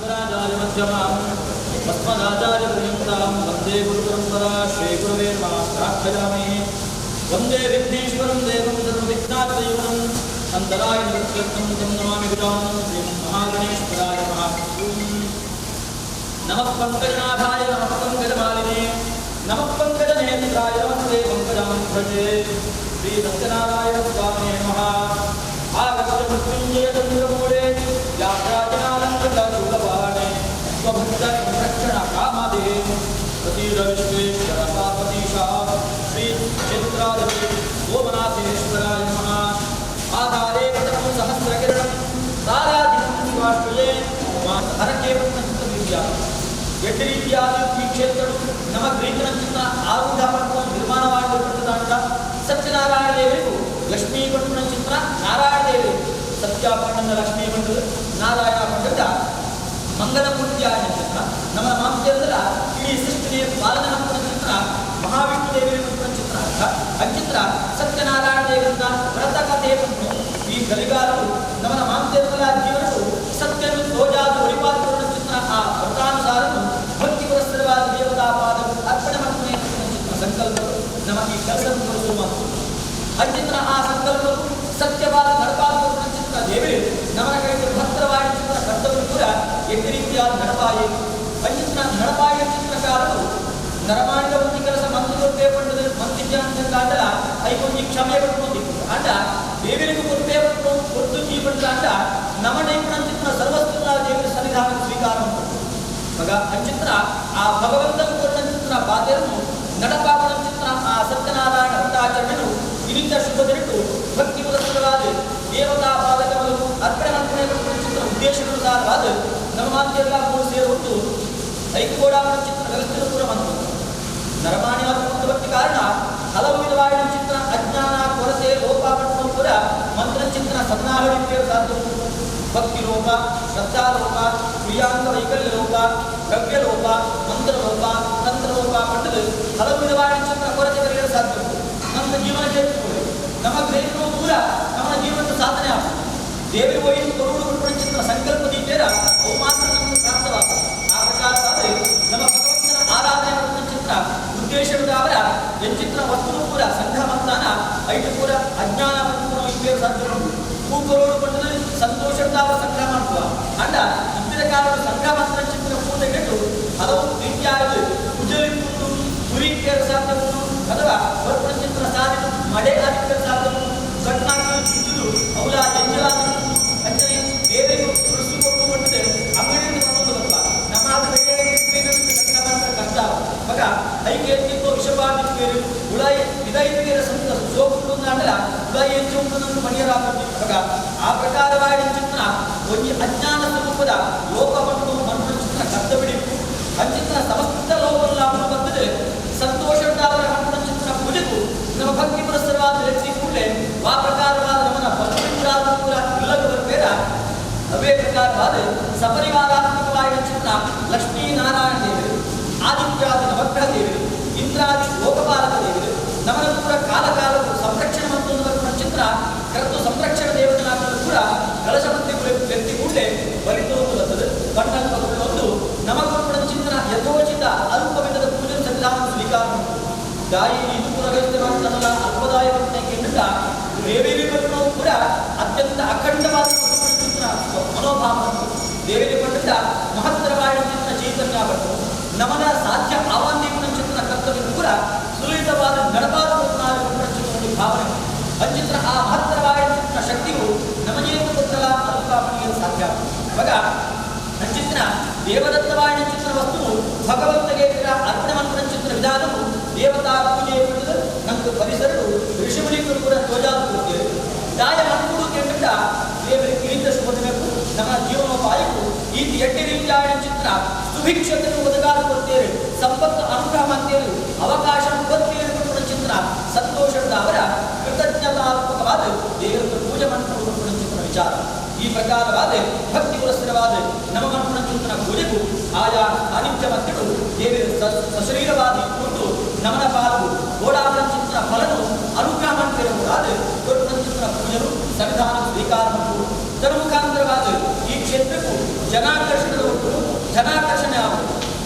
ಶಂಕರಾಚಾರ್ಯ ಮಧ್ಯಮಾಂ ಅಸ್ಮದಾಚಾರ್ಯ ಪರ್ಯಂತಾಂ ವಂದೇ ಗುರುಪರಂಪರಾ ಶ್ರೀ ಗುರುವೇ ನಮಃ ಪ್ರಾರ್ಥಯಾಮಿ. ವಂದೇ ವಿಘ್ನೇಶ್ವರಂ ದೇವಂ ಸರ್ವವಿಘ್ನಾಪಯೂನಂ ಅಂತರಾಯ ನಿವೃತ್ತ್ಯರ್ಥಂ तं ನಮಾಮಿ ಗಜಾನನಂ ಶ್ರೀ ಮಹಾಗಣೇಶ್ವರಾಯ ನಮಃ. ನಮಃ ಪಂಕಜನಾಭಾಯ ನಮಃ ಪಂಕಜಮಾಲಿನೇ ನಮಃ ಪಂಕಜನೇತ್ರಾಯ ನಮಸ್ತೆ ಪಂಕಜಾಂಭಜೆ. ಶ್ರೀ ಸತ್ಯನಾರಾಯಣ ಸ್ವಾಮಿನೇ ನಮಃ. ಆಗತ್ಯ ಮೃತ್ಯುಂಜಯ ಚಂದ್ರಮೂಲೆ ವ್ಯಾಘ್ರಾಜನಾಲಂಕೃತ ಶೂಲಪಾಣೆ ಸ್ವಭಕ್ತ ರಕ್ಷಣ ಕಾಮಧೇನು ಪ್ರತೀರ ವಿಶ್ವೇಶ್ವರ ಪಾರ್ವತೀಶ ಶ್ರೀ ಕ್ಷೇತ್ರಾಧಿಪತಿ ಸೋಮನಾಥೇಶ್ವರಾಯ ನಮಃ. ಆಧಾರೇ ಪಟಂ ಸಹಸ್ರಕಿರಣಂ ತಾರಾಧಿಕಂ ಸ್ವಾಶ್ರಯೇ ಹರಕೆ ಪಟ್ನ ಎಡ್ಡು ರೀತಿಯಾದ ಈ ಕ್ಷೇತ್ರಗಳು ನಮ್ಮ ಗ್ರೀಕನ ಚಿತ್ರ ಆರೂಢ ಪಟ್ಟಣ ನಿರ್ಮಾಣವಾಗಿರ್ತಕ್ಕಂಥ ಸತ್ಯನಾರಾಯಣ ದೇವರಿಗೂ ಲಕ್ಷ್ಮೀ ಪಟ್ಟಣ ಚಿತ್ರ ನಾರಾಯಣ ದೇವರು ಸತ್ಯ ಪಟ್ಟಣ ಲಕ್ಷ್ಮೀ ಪಂಡದ ನಾರಾಯಣ ಪಂಡದ ಮಂಗಲಮೂರ್ತಿಯಾದ ಚಿತ್ರ ನಮ್ಮ ಮಾಂತ್ಯಂದ್ರ ಇಡೀ ಸೃಷ್ಟಿಯ ಪಾಲನೆ ಹಂಪನ ಚಿತ್ರ ಮಹಾವಿಷ್ಣು ದೇವರ ಪಟ್ಟಣ ಚಿತ್ರ ಅಂತ ಅಂಚಿತ್ರ ಸತ್ಯನಾರಾಯಣ ದೇವರಿಂದ ವ್ರತ ಕಥೆ ಪಟ್ಟು ಈ ಕಲಿಗಾಲವು ನಮ್ಮ ಮಾಂತ್ಯಂದ್ರ ಜೀವನವು ಸತ್ಯನು ತೋಜಾದ ಒಳಿಪಾದ ಚಿತ್ರ ಆ ವ್ರತಾನುಸಾರನು ಭಕ್ತಿ ಪುರಸ್ಸರವಾದ ದೇವತಾ ಪಾದ ಅರ್ಪಣೆ ಮಾಡ್ತಾನೆ ಚಿತ್ರ ಸಂಕಲ್ಪಗಳು ನಮ್ಮ ಈ ಕೆಲಸ ತೋರಿಸುವ ಅಂಚಿತ್ರ ಆ ಸಂಕಲ್ಪವು ಸತ್ಯವಾದ ನಡಪಾದ ಚಿತ್ರ ದೇವರು ನಮನ ಕೈಗೆ ಭದ್ರವಾದ ಚಿತ್ರ ಕರ್ತವ್ಯ ಕೂಡ ಎಟ್ಟು ರೀತಿಯಾದ ನಡಪಾಯಿ ಅಂಚಿತ್ರ ನಡಪಾಯ ಚಿತ್ರಕಾರರು ನರಮಾಡಿದ ಒಂದು ಕೆಲಸ ಮಂತಿ ಕೊಟ್ಟೆ ಪಂಡದ ಮಂತಿಜ್ಞಾನ ಐಕೊಂಜಿ ಕ್ಷಮೆ ಪಟ್ಟು ಅಂಡ ದೇವರಿಗೂ ಕೊಟ್ಟೆ ಪಟ್ಟು ಕೊಟ್ಟು ಜೀವನ ಅಂಡ ನಮ್ಮ ನೈಪುಣ ಚಿತ್ರ ಸರ್ವಸ್ವ ದೇವರ ಸನ್ನಿಧಾನ ಸ್ವೀಕಾರ ಮಗ ಅಂಚಿತ್ರ ಆ ಭಗವಂತನ ಕೊಟ್ಟ ಚಿತ್ರ ಬಾಧ್ಯರನ್ನು ನಡಪಾಪಣ ಚಿತ್ರ ಆ ಸತ್ಯನಾರಾಯಣ ವ್ರತಾಚರಣೆಯು ಇದರಿಂದ ಶುಭ ದಿನಟ್ಟು ಭಕ್ತಿ ಪುರಸ್ಸರವಾದ ದೇವತಾ ಪಾದಕಗಳು ಅರ್ಪಣೆ ಅರ್ಪಣೆ ಚಿತ್ರ ಉದ್ದೇಶಾನುಸಾರವಾದ ನಮ್ಮ ಮಾತೆಲ್ಲ ಮೂರು ಸೇರುವುದು ಐಕ್ಯಗೋಡಾಪಣ ಚಿತ್ರ ವ್ಯವಸ್ಥೆ ಕೂಡ ಬಂತು. ನರಮಾಣಿಯಾದ ಭಕ್ತಿ ಕಾರಣ ಹಲವು ವಿಧವಾದ ಚಿತ್ರ ಅಜ್ಞಾನ ಕೊರತೆ ಲೋಪ ಪಟ್ಟು ಕೂಡ ಮಂತ್ರ ಚಿತ್ರ ಸನ್ನಾಹಳಿಕೆ ಸಾಧ್ಯ. ಭಕ್ತಿ ಲೋಪ, ಶ್ರದ್ಧಾಲೋಪ, ಕ್ರಿಯಾಂಗ ವೈಕಲ್ಯ ಲೋಪ, ದ್ರವ್ಯ ಲೋಪ, ಮಂತ್ರಲೋಪ, ತಂತ್ರಲೋಪ ಪಟ್ಟದು ಹಲವು ವಿಧವಾದ ಚಿತ್ರ ಕೊರತೆ ಬರೆಯಲು ಸಾಧ್ಯ. ನಮ್ಮ ಜೀವನ ಚೇತುಕೊಳ್ಳಿ ನಮ್ಮ ಗ್ರಹಿಸುವ ಕೂಡ ನಮ್ಮ ಜೀವನದ ಸಾಧನೆ ಆಗ್ತದೆ. ದೇವರು ಒಯ್ದು ಕೊಡುವುದು ಚಿತ್ರ ಸಂಕಲ್ಪ ದೀಪೇರ ಅವು ಮಾತ್ರ ನಮಗೆ ಪ್ರಾಪ್ತವಾಗ್ತದೆ. ಆ ಪ್ರಕಾರವಾದ ನಮ್ಮ ಭಗವಂತನ ಆರಾಧನೆ ಮಾಡುವ ಚಿತ್ರ ಉದ್ದೇಶವಿದಾವರ ಎಂಚಿತ್ರ ವಸ್ತು ಕೂಡ ಸಂಘ ಮಂತಾನ ಐದು ಕೂಡ ಅಜ್ಞಾನ ಮತ್ತು ಇಬ್ಬರು ಸಾಧ್ಯ ಉಂಟು. ಹೂಕರೋಡು ಪಟ್ಟದ ಸಂತೋಷದಾವರ ಸಂಗ್ರಹ ಮಾಡುವ ಅಂಡ ಇತರ ಕಾಲದ ಸಂಗ್ರಹ ಮಾತ್ರ ಚಿತ್ರ ಕೂಟಗೆಟ್ಟು ಹಲವು ರೀತಿಯಾದ ಕುಜಲಿ ಉಂಟು, ಕುರಿಕೆ ಸಾಧ್ಯ ಉಂಟು, ಅಥವಾ ಹೊರಪಣ ಚಿತ್ರ ಸಾಧನೆ ಮಡೆ ಆದಿತ್ಯ ಸಾಧ್ಯ ಉಂಟು, ಕಣ್ಣಾಗಿ ಚುಚ್ಚುದು ಅವಳ ಎಂಜಲ ಅಂಜಲಿ ದೇವರಿಗೂ ಕೃಷಿ ಕೊಟ್ಟು ಕೊಟ್ಟದೆ ಅಂಗಡಿಯಿಂದ ಮತ್ತೊಂದು ಬರುವ ನಮ್ಮ ಆದ ಸಂಗ್ರಹ ಮಾತ್ರ ಕಷ್ಟ. ಮಗ ಐಕೆ ಎತ್ತಿತ್ತು ವಿಷಪಾದಿಪ್ಪೇರು ಉಳಾಯಿ ವಿದೈತ್ಯರ ಸಂತ ಸೋಪುಂಡು ಅಂಡಲ ಉಳಾಯಿ ಹೆಚ್ಚು ಉಂಟು ಮಣಿಯರಾಗುತ್ತೆ. ಮಗ ಆ ಪ್ರಕಾರವಾಗಿ ಚಿತ್ರ ಒಂದು ಅಜ್ಞಾನ ಸ್ವರೂಪದ ಲೋಕವನ್ನು ಮನುಷ್ಯ ಚಿತ್ರ ಕರ್ತವಿಡಿಪ್ಪು ಅಂಚಿತ್ರ ಸಮಸ್ತ ಲೋಕವನ್ನು ಬರ್ತದೆ. ಸಂತೋಷದಾವರ ಮನುಷ್ಯ ಚಿತ್ರ ಪೂಜೆಗೂ ನಮ್ಮ ಭಕ್ತಿ ಪುರಸ್ಸರವಾದ ವ್ಯಕ್ತಿ ಕೂಡಲೇ ಆ ಪ್ರಕಾರವಾದ ನಮ್ಮನ ಭಕ್ತಿರಾದ ಕೂಡ ಇಲ್ಲದ ಬೇಡ. ಅವೇ ಪ್ರಕಾರವಾದ ಸಪರಿವಾರಾತ್ಮಕವಾಗಿ ಚಿತ್ರ ಲಕ್ಷ್ಮೀನಾರಾಯಣ ದೇವರು, ಆದಿತ್ಯಾದಿ ನವಗ್ರಹ ದೇವರು, ಇಂದ್ರಾದಿ ಲೋಕಪಾಲಕ ದೇವರು ನಮ್ಮನ್ನು ಕೂಡ ಕಾಲ ಕಾಲಕ್ಕೂ ಸಂರಕ್ಷಣೆ ಮತ್ತು ಚಿತ್ರ ಕರೆದು ಸಂರಕ್ಷಣೆ ದೇವತೆನಾಗಲು ಕೂಡ ಕಲಶಮಂತ್ರಿ ವ್ಯಕ್ತಿ ಕೂಡಲೇ ಬರಿತು ಬರ್ತದೆ. ಬಣ್ಣವನ್ನು ನಮಗೂ ಚಿತ್ರ ಯಥೋಚಿತ ಅಲ್ಪವಿಧದ ಪೂಜೆ ಸನ್ನಿಧಾನ ಸ್ವೀಕಾರ ದಾಯಿ ಇದು ಕೂಡ ವ್ಯವಸ್ಥೆ ಮಾಡ್ತಾನಲ್ಲ ಅಲ್ಪದಾಯ ಕೆಂಡ ದೇವಿಗೆ ಕೂಡ ಅತ್ಯಂತ ಅಖಂಡವಾದ ಚಿತ್ರ ಮನೋಭಾವ ದೇವಿಗೆ ಪಟ್ಟಂತ ಮಹತ್ತರವಾದ ಚಿತ್ರ ಚೈತನ್ಯ ಪಟ್ಟು ನಮನ ಸಾಧ್ಯ ಆವಾಂದೀಪನ ಚಿತ್ರ ಕರ್ತವ್ಯ ಕೂಡ ಸುಲಲಿತವಾದ ನಡಪಾದ ಚಿತ್ರ ಭಾವನೆ ಅಂಚಿತ್ರ ಆ ಮಹತ್ತರವಾದ ಚಿತ್ರ ಶಕ್ತಿಯು ನಮಗೇನು ಗೊತ್ತಲ್ಲ ಅಲ್ಪಾಪಣಿಗೆ ಸಾಧ್ಯ. ಇವಾಗ ಅಂಚಿತ್ರ ದೇವದತ್ತವಾದ ಚಿತ್ರ ವಸ್ತುವು ಭಗವಂತಗೆ ಅರ್ಪಣೆ ಮಂತ್ರ ಚಿತ್ರ ವಿಧಾನವು ದೇವತಾ ಪೂಜೆ ನಮ್ದು ಪರಿಸರವು ಋಷಿಮುನಿಗಳು ಕೂಡ ತೋಜಾದ ದಾಯ ಮಕ್ಕಳು ಕೇಂದ್ರ ದೇವರಿಗೆ ಕಿರಿತ ಶುಭದಿನಕ್ಕೂ ನಮ್ಮ ಜೀವನೋಪಾಯಕ್ಕೂ ಈ ಎಡ್ಡೆ ರೀತಿಯಾದ ಚಿತ್ರ ಸುಭಿಕ್ಷತೆಯನ್ನು ಒದಗಾದ ಕೊಡ್ತೇವೆ, ಸಂಪತ್ತು ಅನುಗ್ರಹ ಮಾಡ್ತೇವೆ, ಅವಕಾಶ ಕೊಡ್ತೇವೆ ಚಿತ್ರ ಸಂತೋಷದ ಅವರ ಕೃತಜ್ಞತಾತ್ಮಕವಾದ ದೇವರ ಪೂಜೆ ಮಾಡಿಕೊಂಡು ಚಿತ್ರ ವಿಚಾರ. ಈ ಪ್ರಕಾರವಾದ ಭಕ್ತಿ ಪುರಸ್ಸರವಾದ ನಮ್ಮ ಮನುಷ್ಯನ ಚಿಂತನ ಪೂಜೆಗೂ ಆಯಾ ಸಾನ್ನಿಧ್ಯ ಮಕ್ಕಳು ದೇವರ ಸಶರೀರವಾದ ಇಟ್ಟುಕೊಂಡು ನಮನ ಪಾಲು ಗೋಡಾಪನ ಚಿಂತನ ಫಲನು ಅನುಗ್ರಹ ಮಾಡ್ತಿರಬಹುದಾದ ದೊಡ್ಡ ಚಿಂತನ ಪೂಜೆರು ಸಂವಿಧಾನ ಸ್ವೀಕಾರ ಮತ್ತು ತನ್ಮುಖಾಂತರವಾದ ಈ ಕ್ಷೇತ್ರಕ್ಕೂ ಜನಾಕರ್ಷಣದ ಒಟ್ಟು ಧನಾಕರ್ಷಣೆ ಆಗುವುದು.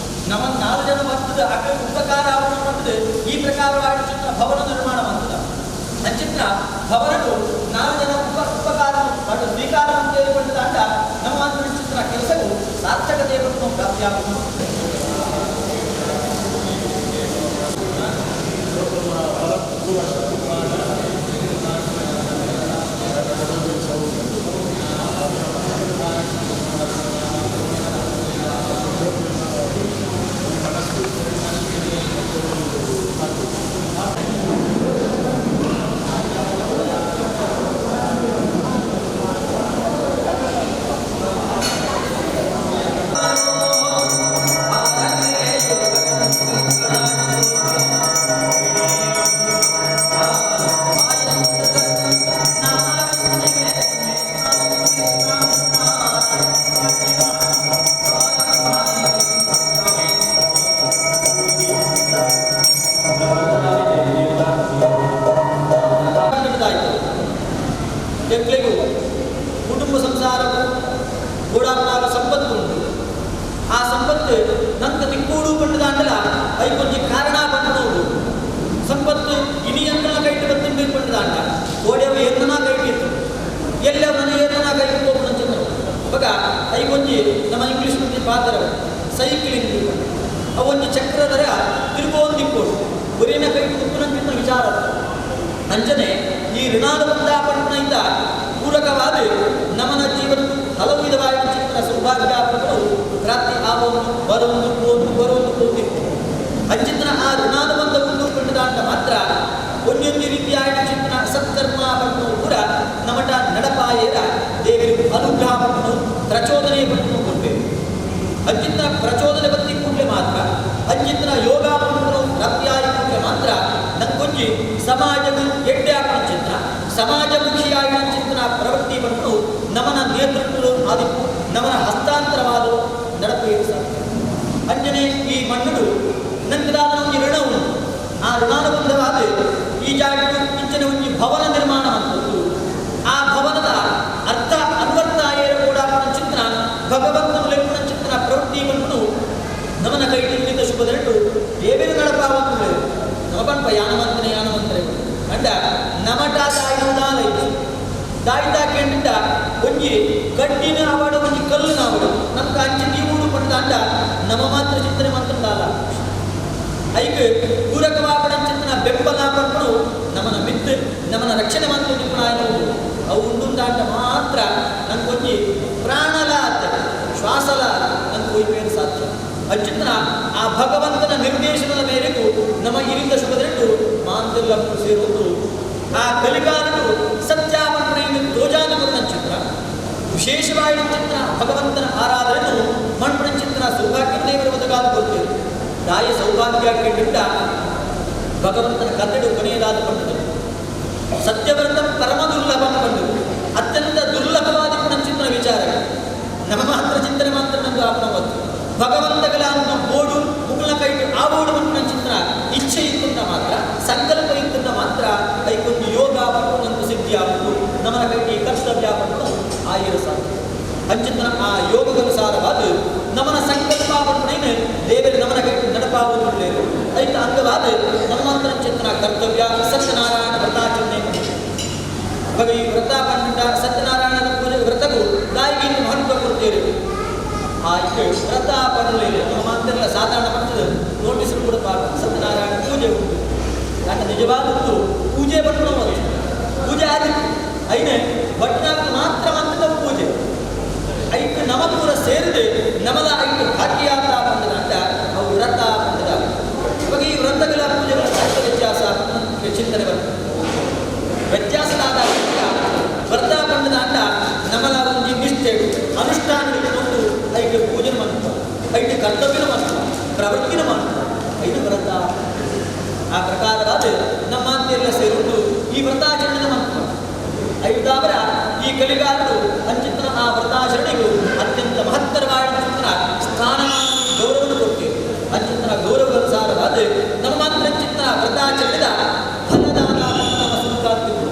ನಮ್ಮ 4 ಜನ ಬರ್ತದೆ ಅಕ್ಕ ಉಪಕಾರ ಆಗುವುದು ಬರ್ತದೆ. ಈ ಪ್ರಕಾರವಾಗಿ ಚಿತ್ರ ಭವನ ನಿರ್ಮಾಣ ಮಾಡ್ತದೆ. ಅಂಚಿತ್ರ ಭವನವು 4 ಜನ ಉಪಕಾರ ಮತ್ತು ಸ್ವೀಕಾರ ಅಂತ ಹೇಳಿಕೊಂಡಾಗ ನಮ್ಮ ಚಿತ್ರ ಕೆಲಸವು ಸಾರ್ಥಕತೆಯನ್ನು ಪ್ರಾಪ್ತಿಯಾಗುವುದು. ಕುಟುಂಬ ಸಂಸಾರವು ಗೋಡಾಪನಾಗ ಸಂಪತ್ತು ಉಂಟು. ಆ ಸಂಪತ್ತು ನಂತ ತಿಕ್ಕೂಡು ಪಂಡದಾಂಡಲ ಐಕೊಂಜಿ ಕಾರಣ ಪಂಡು ಸಂಪತ್ತು ಇನಿಯಂತ್ರಣ ಕೈಟ್ಟು ಬತ್ತಿಂಡು ಪಂಡದಾಂಡ ಕೋಡೆವ ಏತನ ಕೈಟಿತ್ತು ಎಲ್ಲ ಮನೆ ಏತನ ಕೈಟ್ಟು ಹೋಗ್ಬಿಡಂಚಿದ್ರು. ಇವಾಗ ಐಕೊಂಜಿ ನಮ್ಮ ಇಂಗ್ಲೀಷ್ ಮಂದಿ ಪಾತ್ರ ಸೈಕ್ಲಿಂಗ್ ಅವೊಂದು ಚಕ್ರದರ ತಿರುಗೋಂದಿಕ್ಕೋಡು ಒರೇನ ಕೈಟ್ಟು ಉಪ್ಪುನಂಚಿನ ವಿಚಾರ. ಅಂಜನೆ ಈ ಋಣಾನುಬಂಧ ಪಟ್ಟಣದಿಂದ ಪೂರಕವಾದ ನಮನ ಜೀವನ ಹಲವು ವಿಧವಾದ ಚಿತ್ರ ಸೌಭಾಗ್ಯಾಪಗಳು ಪ್ರಾಪ್ತಿ ಆವೊಂದು ಬರೊಂದು ಹೋದು ಬರೊಂದು ಹೋಗಿತ್ತು. ಅಂಚಿತ್ರ ಆ ಋಣಾನುಬಂಧ ಉಂಟು ಕಂಡದಾಂಡ ಮಾತ್ರ ಒಂದೊಂದು ರೀತಿಯಾದ ಚಿತ್ರ ಸತ್ಕರ್ಮ ಪಟ್ಟು ಕೂಡ ನಮಟ ನಡಪಾಯರ ದೇವರು ಅನುಗ್ರಹ ಪಟ್ಟು ಪ್ರಚೋದನೆ ಪಟ್ಟು ಕೊಡ್ಬೇಕು. ಅಂಚಿತ್ರ ಪ್ರಚೋದನೆ ಬತ್ತಿ ಕೂಡಲೇ ಮಾತ್ರ ಅಂಚಿತ್ರ ಯೋಗ ಪಟ್ಟು ಪ್ರಾಪ್ತಿಯಾಗಿ ಕೂಡಲೇ ಮಾತ್ರ ನಂಗೊಂಜಿ ಸಮಾಜದ ಎಡ್ಡೆ ಆಪಣ ಚಿತ್ರ ಸಮಾಜಮುಖಿಯಾಗಿ ಚಿಂತನ ಪ್ರವೃತ್ತಿ ಪಟ್ಟು ನಮನ ನೇತೃತ್ವ ಆದಿಪ್ಪು ನಮನ ಹಸ್ತಾಂತರವಾದ ನಡಪು ಸಾಧ್ಯ. ಅಂಜನೆ ಈ ಮಣ್ಣು ನಂತರಾದ ಒಂದು ಋಣ ಉಂಟು. ಆ ಋಣಾನುಬಂಧವಾದ ಈ ಜಾಗಕ್ಕೆ ಇಂಚಿನ ಒಂದು ಭವನ ನಿರ್ಮಾಣ ಅಂತದ್ದು ಆ ಭವನದ ಅರ್ಥ ಅನ್ವರ್ತಾಯರ ಕೂಡ ಚಿತ್ರ ಭಗವಂತನ ಲೆಕ್ಕನ ಚಿತ್ರ ಪ್ರವೃತ್ತಿ ಬಂದು ನಮನ ಕೈ ತಿಳಿದ ಶುಭದರಟ್ಟು ದೇವೇರು ನಡಪಾವಂತ ನಮ್ಮ ಪಂಪ ಯಾನವಂತನೆ ಯಾನವಂತರೆ ಅಂಡ ನಮಟ ತಾಯಿನ ದಾಯಿತಾ ಕೇಂದ್ರ ಒಂಜಿ ಕಡ್ಡಿನ ಆವಡು ಒಂಜಿ ಕಲ್ಲಿನ ಆವಡು ನಮ್ಗೆ ಅಂಚೆ ನೀವು ಪಡೆದ ಅಂಡ ನಮ್ಮ ಮಾತ್ರ ಚಿಂತನೆ ಮಾತ್ರ ದಾಲ ಐಕ್ ಪೂರಕವಾಪಡ ಚಿಂತನ ಬೆಂಬಲ ಪಡ್ಪಡು ನಮನ ಮಿತ್ತು ನಮನ ರಕ್ಷಣೆ ಮಾತ್ರ ನಿಪುಣ ಅವು ಉಂಡುಂದಾಂಡ ಮಾತ್ರ ನಂಗೊಂಜಿ ಪ್ರಾಣಲ ಶ್ವಾಸಲ ನಂಗೆ ಒಯ್ಪೇರು ಸಾಧ್ಯ. ಅಚ್ಯುತನ ಆ ಭಗವಂತನ ನಿರ್ದೇಶನದ ಮೇರೆಗೂ ನಮ್ಮ ಇರಿಂದ ಶುಭದಟ್ಟು ಮಾಂತೆಲ್ಲ ಸೇರುವುದು ಆ ಕಲಿಕಾಲನು ಸತ್ಯಾಪಣೆಯನ್ನು ತೋಜಾನುಗುಣ ಚಿತ್ರ ವಿಶೇಷವಾಗಿ ಚಿತ್ರ ಭಗವಂತನ ಆರಾಧನೆಯನ್ನು ಮಣ್ಪಣ ಚಿತ್ರ ಸೌಭಾಗ್ಯ ದೇವರ ಬದಗಾದ ಗೊತ್ತಿದೆ. ತಾಯಿ ಸೌಭಾಗ್ಯ ಕೇಳಿದ್ದ ಭಗವಂತನ ಕನ್ನಡ ಕೊನೆಯದಾದ ಪಂಡಿತು ಸತ್ಯವ್ರತ ಪರಮ ದುರ್ಲಭ ಪಂಡು ಅತ್ಯಂತ ದುರ್ಲಭವಾದ ಚಿಂತನ ವಿಚಾರ ನಮ್ಮ ಮಾತ್ರ ಚಿಂತನೆ ಮಾತ್ರ ನಮ್ಗೆ ಆಪಣ ಬಂತು ಭಗವಂತಗಳ ಅಂತ ಬೋಡು ಮುಗುಳ ಕೈಟು ಆ ಬೋಡು ಮಣ್ಣಿನ ಚಿತ್ರ ಇಚ್ಛೆ ಇತ್ತಂತ ಮಾತ್ರ ಸಂಕಲ್ಪ ಇತ್ತಂತ ಮಾತ್ರ ಕೈಕೊಂದು ಯೋಗ ಪಟ್ಟು ಸಿದ್ಧಿ ಆಗುವುದು ನಮ್ಮನ ಕೈಟಿ ಕರ್ತವ್ಯ ಪಟ್ಟು ಆಯಿರ ಸಾಧ್ಯ. ಅಂಚಿತನ ಆ ಯೋಗಕ್ಕನುಸಾರವಾದ ನಮನ ಸಂಕಲ್ಪ ಪಟ್ಟಣೇನು ದೇವರು ನಮನ ಕೈಟಿ ನಡಪಾವುದು ಐತ ಅಂಗವಾದ ನಮ್ಮಂತರ ಚಿಂತನ ಕರ್ತವ್ಯ ಸತ್ಯನಾರಾಯಣ ವ್ರತಾಚರಣೆ. ಇವಾಗ ಈ ವ್ರತ ಪಂಡ ಸತ್ಯನಾರಾಯಣನ ಪೂಜೆ ವ್ರತಗೂ ತಾಯಿಗೆ ಮಹತ್ವ ಕೊಡ್ತೀರಿ. ಆ ವ್ರತ ಪಡಲಿಲ್ಲ ನಮ್ಮ ಮಾತಿರಲ್ಲ ಸಾಧಾರಣ ಮಟ್ಟದ ನೋಟಿಸ್ ಕೂಡ ಸತ್ಯನಾರಾಯಣ ಪೂಜೆ ಉಂಟು. ಯಾಕೆ ನಿಜವಾದದ್ದು ಪೂಜೆ ಪಟ್ಟಣ ಪೂಜೆ ಆಗಿತ್ತು ಐನೇ ಭಟ್ನಾಗ ಮಾತ್ರ ಮಂತ್ರದ ಪೂಜೆ ಐಟು ನಮಪೂರ ಸೇರಿದೆ ನಮದ ಐಟು ಭಾಗ್ಯಾತ ಬಂದದಂತ ಅವು ವ್ರತ ಬಂದದ. ಇವಾಗ ಈ ವ್ರತಗಳ ಪೂಜೆಗಳ ಸಾಕಷ್ಟು ವ್ಯತ್ಯಾಸ ಚಿಂತನೆ ಬರ್ತದೆ. ವ್ಯತ್ಯಾಸದಾದ ವ್ರತ ಬಂದದಾಂಡ ನಮಲ ಒಂದು ನಿಷ್ಠೆ ಅನುಷ್ಠಾನ ಒಂದು ಐಟು ಪೂಜೆ ಮಾಡ್ತ ಐಟು ಕರ್ತವ್ಯನ ಮಾಡ್ತ ಪ್ರವೃತ್ತಿನ ಮಾಡ್ತ ಐದು ವ್ರತ. ಆ ಪ್ರಕಾರವಾದ ನಮ್ಮ ಅಂತೆಲ್ಲ ಸೇರುವುದು ಈ ವ್ರತಾಚರಣೆ ಮಾಡ್ತ ಐದಾವರ ಈ ಕಲಿಗಾರರು ಅಂಚಿತನ ಆ ವ್ರತಾಚರಣೆಗೂ ಅತ್ಯಂತ ಮಹತ್ತರವಾದ ಚಿಂತನ ಸ್ಥಾನಮಾನ ಗೌರವವನ್ನು ಕೊಡ್ತೀವಿ. ಅಂಚಿತನ ಗೌರವಾನುಸಾರವಾದ ನಮ್ಮ ಮಾತ್ರ ಚಿಂತನ ವ್ರತಾಚರಣೆದ ಫಲದಾನ ನಮ್ಮ ಸುಖಾತಿಗಳು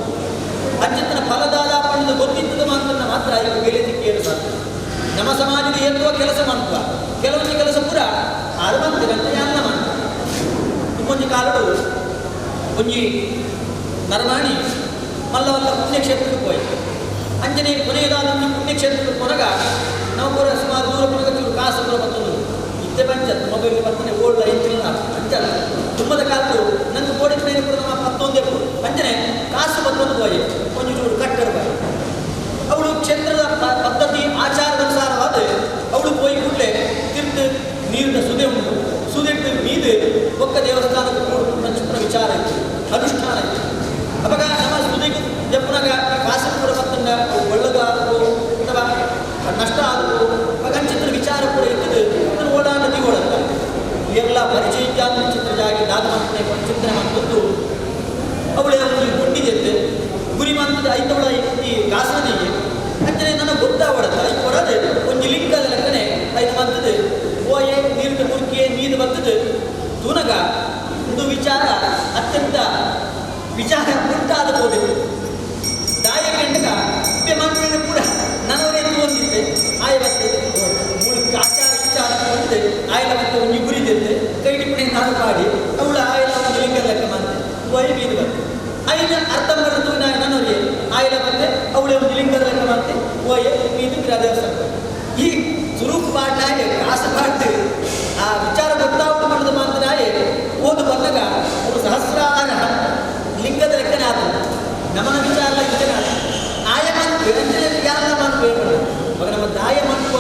ಅಂಚಿತನ ಫಲದಾನ ಪಡೆದು ಗೊತ್ತಿದ್ದದ ಮಾತ್ರ ಮಾತ್ರ ಈಗ ಬೆಲೆ ಸಿಕ್ಕಿಯಲು ಸಾಧ್ಯ. ನಮ್ಮ ಸಮಾಜದ ಎತ್ತುವ ಕೆಲಸ ಮಾಡ್ತವ ಕೆಲವೊಂದು ಕೆಲಸ ಪೂರ ಆರು ಮಂತಿರಂತ ಯಾನ್ನ ಮಾಡ್ತಾರೆ. ಒಂಜಿ ಕಾಲಡು ಒಂಜಿ ನರಮಾಣಿ ಮಲ್ಲವಲ್ಲ ಪುಣ್ಯಕ್ಷೇತ್ರಕ್ಕೆ ಹೋಯಿ ಅಂಜನೆ ಕೊನೆಯದಾದ ಒಂದು ಪುಣ್ಯಕ್ಷೇತ್ರಕ್ಕೆ ಕೊನಗ ನಾವು ಪೂರ ಸುಮಾರು ದೂರ ಕೊನಗ ಚೂರು ಕಾಸು ಪೂರ ಬತ್ತೊಂದು ಇತ್ತೆ ಪಂಚತ್ ಮೊಬೈಲ್ ಬರ್ತನೆ ಓಡ್ಲ ಇಂಚಿನ ಅಂಚಲ್ಲ ತುಂಬದ ಕಾಲದು ನಂಗೆ ಕೋಡಿ ಪೂರ ನಮ್ಮ ಪತ್ತೊಂದೇ ಅಂಜನೆ ಕಾಸು ಬತ್ತೊಂದು ಹೋಯಿ ಒಂಜಿ ಚೂರು ಕಟ್ಟಡ ಬಾಯಿ ಅವಳು ಕ್ಷೇತ್ರದ ಪದ್ಧತಿ ಆಚಾರದನುಸಾರವಾದ ಅವಳು ಪೋಯಿ ಕೂಡಲೇ ತಿರ್ತು ನೀರಿನ ಸುದೆ ಉಂಟು ಸುದೆಟ್ಟು ಮೀದು ಒಕ್ಕ ದೇವಸ್ಥಾನಕ್ಕೆ ಕೂಡು ಚಿತ್ರ ವಿಚಾರ ಇತ್ತು ಅನುಷ್ಠಾನ ಇತ್ತು. ಅವಾಗ ನಮ್ಮ ಸುದೆಗೆ ಜಪ್ಪನಾಗ ಕಾಸು ಕೂಡ ಮತ್ತಂಡ ಒಳ್ಳಗಾದವು ಅಥವಾ ನಷ್ಟ ಆದವು ಅವಾಗ ಚಿತ್ರ ವಿಚಾರ ಕೂಡ ಇರ್ತದೆ. ಅದನ್ನು ಓಡಾಡ ಓಡತ್ತ ಎಲ್ಲ ಪರಿಚಯ ಚಿತ್ರ ಜಾಗಿ ದಾದ ಮಾಡ್ತಾನೆ ಚಿಂತನೆ ಮಾಡ್ಕೊಂಡು ಅವಳೇ ಒಂದು ಗುಂಡಿಗೆದ್ದೆ ಗುರಿ ಮಂತದ ಐತವಳ ಈ ಕಾಸನಿಗೆ ಅಂಚನೆ ನನಗೆ ಗೊತ್ತಾವಡತ್ತ I ಕೊಡದೆ ಒಂಜಿ ಲಿಂಗದ ಲೆಕ್ಕನೆ ಐದು ಮಂತದ ಓಯೆ ನೀರಿನ ಮುರುಕಿಯೇ ನೀರು ಬರ್ತದೆ ತುನಗ ಒಂದು ವಿಚಾರ ಅತ್ಯಂತ ವಿಚಾರ ಉಂಟಾದ ಹೋದೆ ದಾಯ ಗಂಟಗ ಮಂತ್ರಿನ ಕೂಡ ನನ್ನವರೇ ಹೊಂದಿದ್ದೆ ಆಯ ಮತ್ತೆ ಮೂಲಕ ಆಚಾರ ವಿಚಾರ ಹೊಂದಿದೆ ಆಯಲ ಮತ್ತೆ ಒಂಜಿ ಗುರಿದಿದ್ದೆ ಕೈ ಟಿಪ್ಪಣಿ ನಾನು ಪಾಡಿ ಅವಳ ಆಯಲ ಒಂದು ಲಿಂಗ ಲೆಕ್ಕ ಮಂತೆ ಓಯ್ ಬೀದು ಬಂತೆ ಐನ ಅರ್ಥ ಬರೆದು ನನ್ನವರಿಗೆ ಆಯಲ ಬಂದೆ ಅವಳೇ ಒಂದು ಲಿಂಗದ ಲೆಕ್ಕ ಮಾಡ್ತೆ ಓಯೆ ಮೀದು ದೇವಸ್ಥಾನ ಈ ಸುರೂಪು ಪಾಡ್ನಾಗೆ ಕಾಸು ಪಾಡ್ತು ಆ ವಿಚಾರ ಗೊತ್ತಾವಣ ಮಾಡಿದ ಮಾತನಾಗೆ ಓದು ಬಂದಾಗ ಅವರು ಸಹಸ್ರಾರ ಲಿಂಗದ ಲೆಕ್ಕನೇ ಆದ ನಮನ ವಿಚಾರ ಇದ್ದೇನೆ ಆಯ ಮಂತ್ರಿ ಯಾರ ಮಂತ್ರಿ ಇವಾಗ ನಮ್ಮ ದಾಯ ಮಂತ್ರು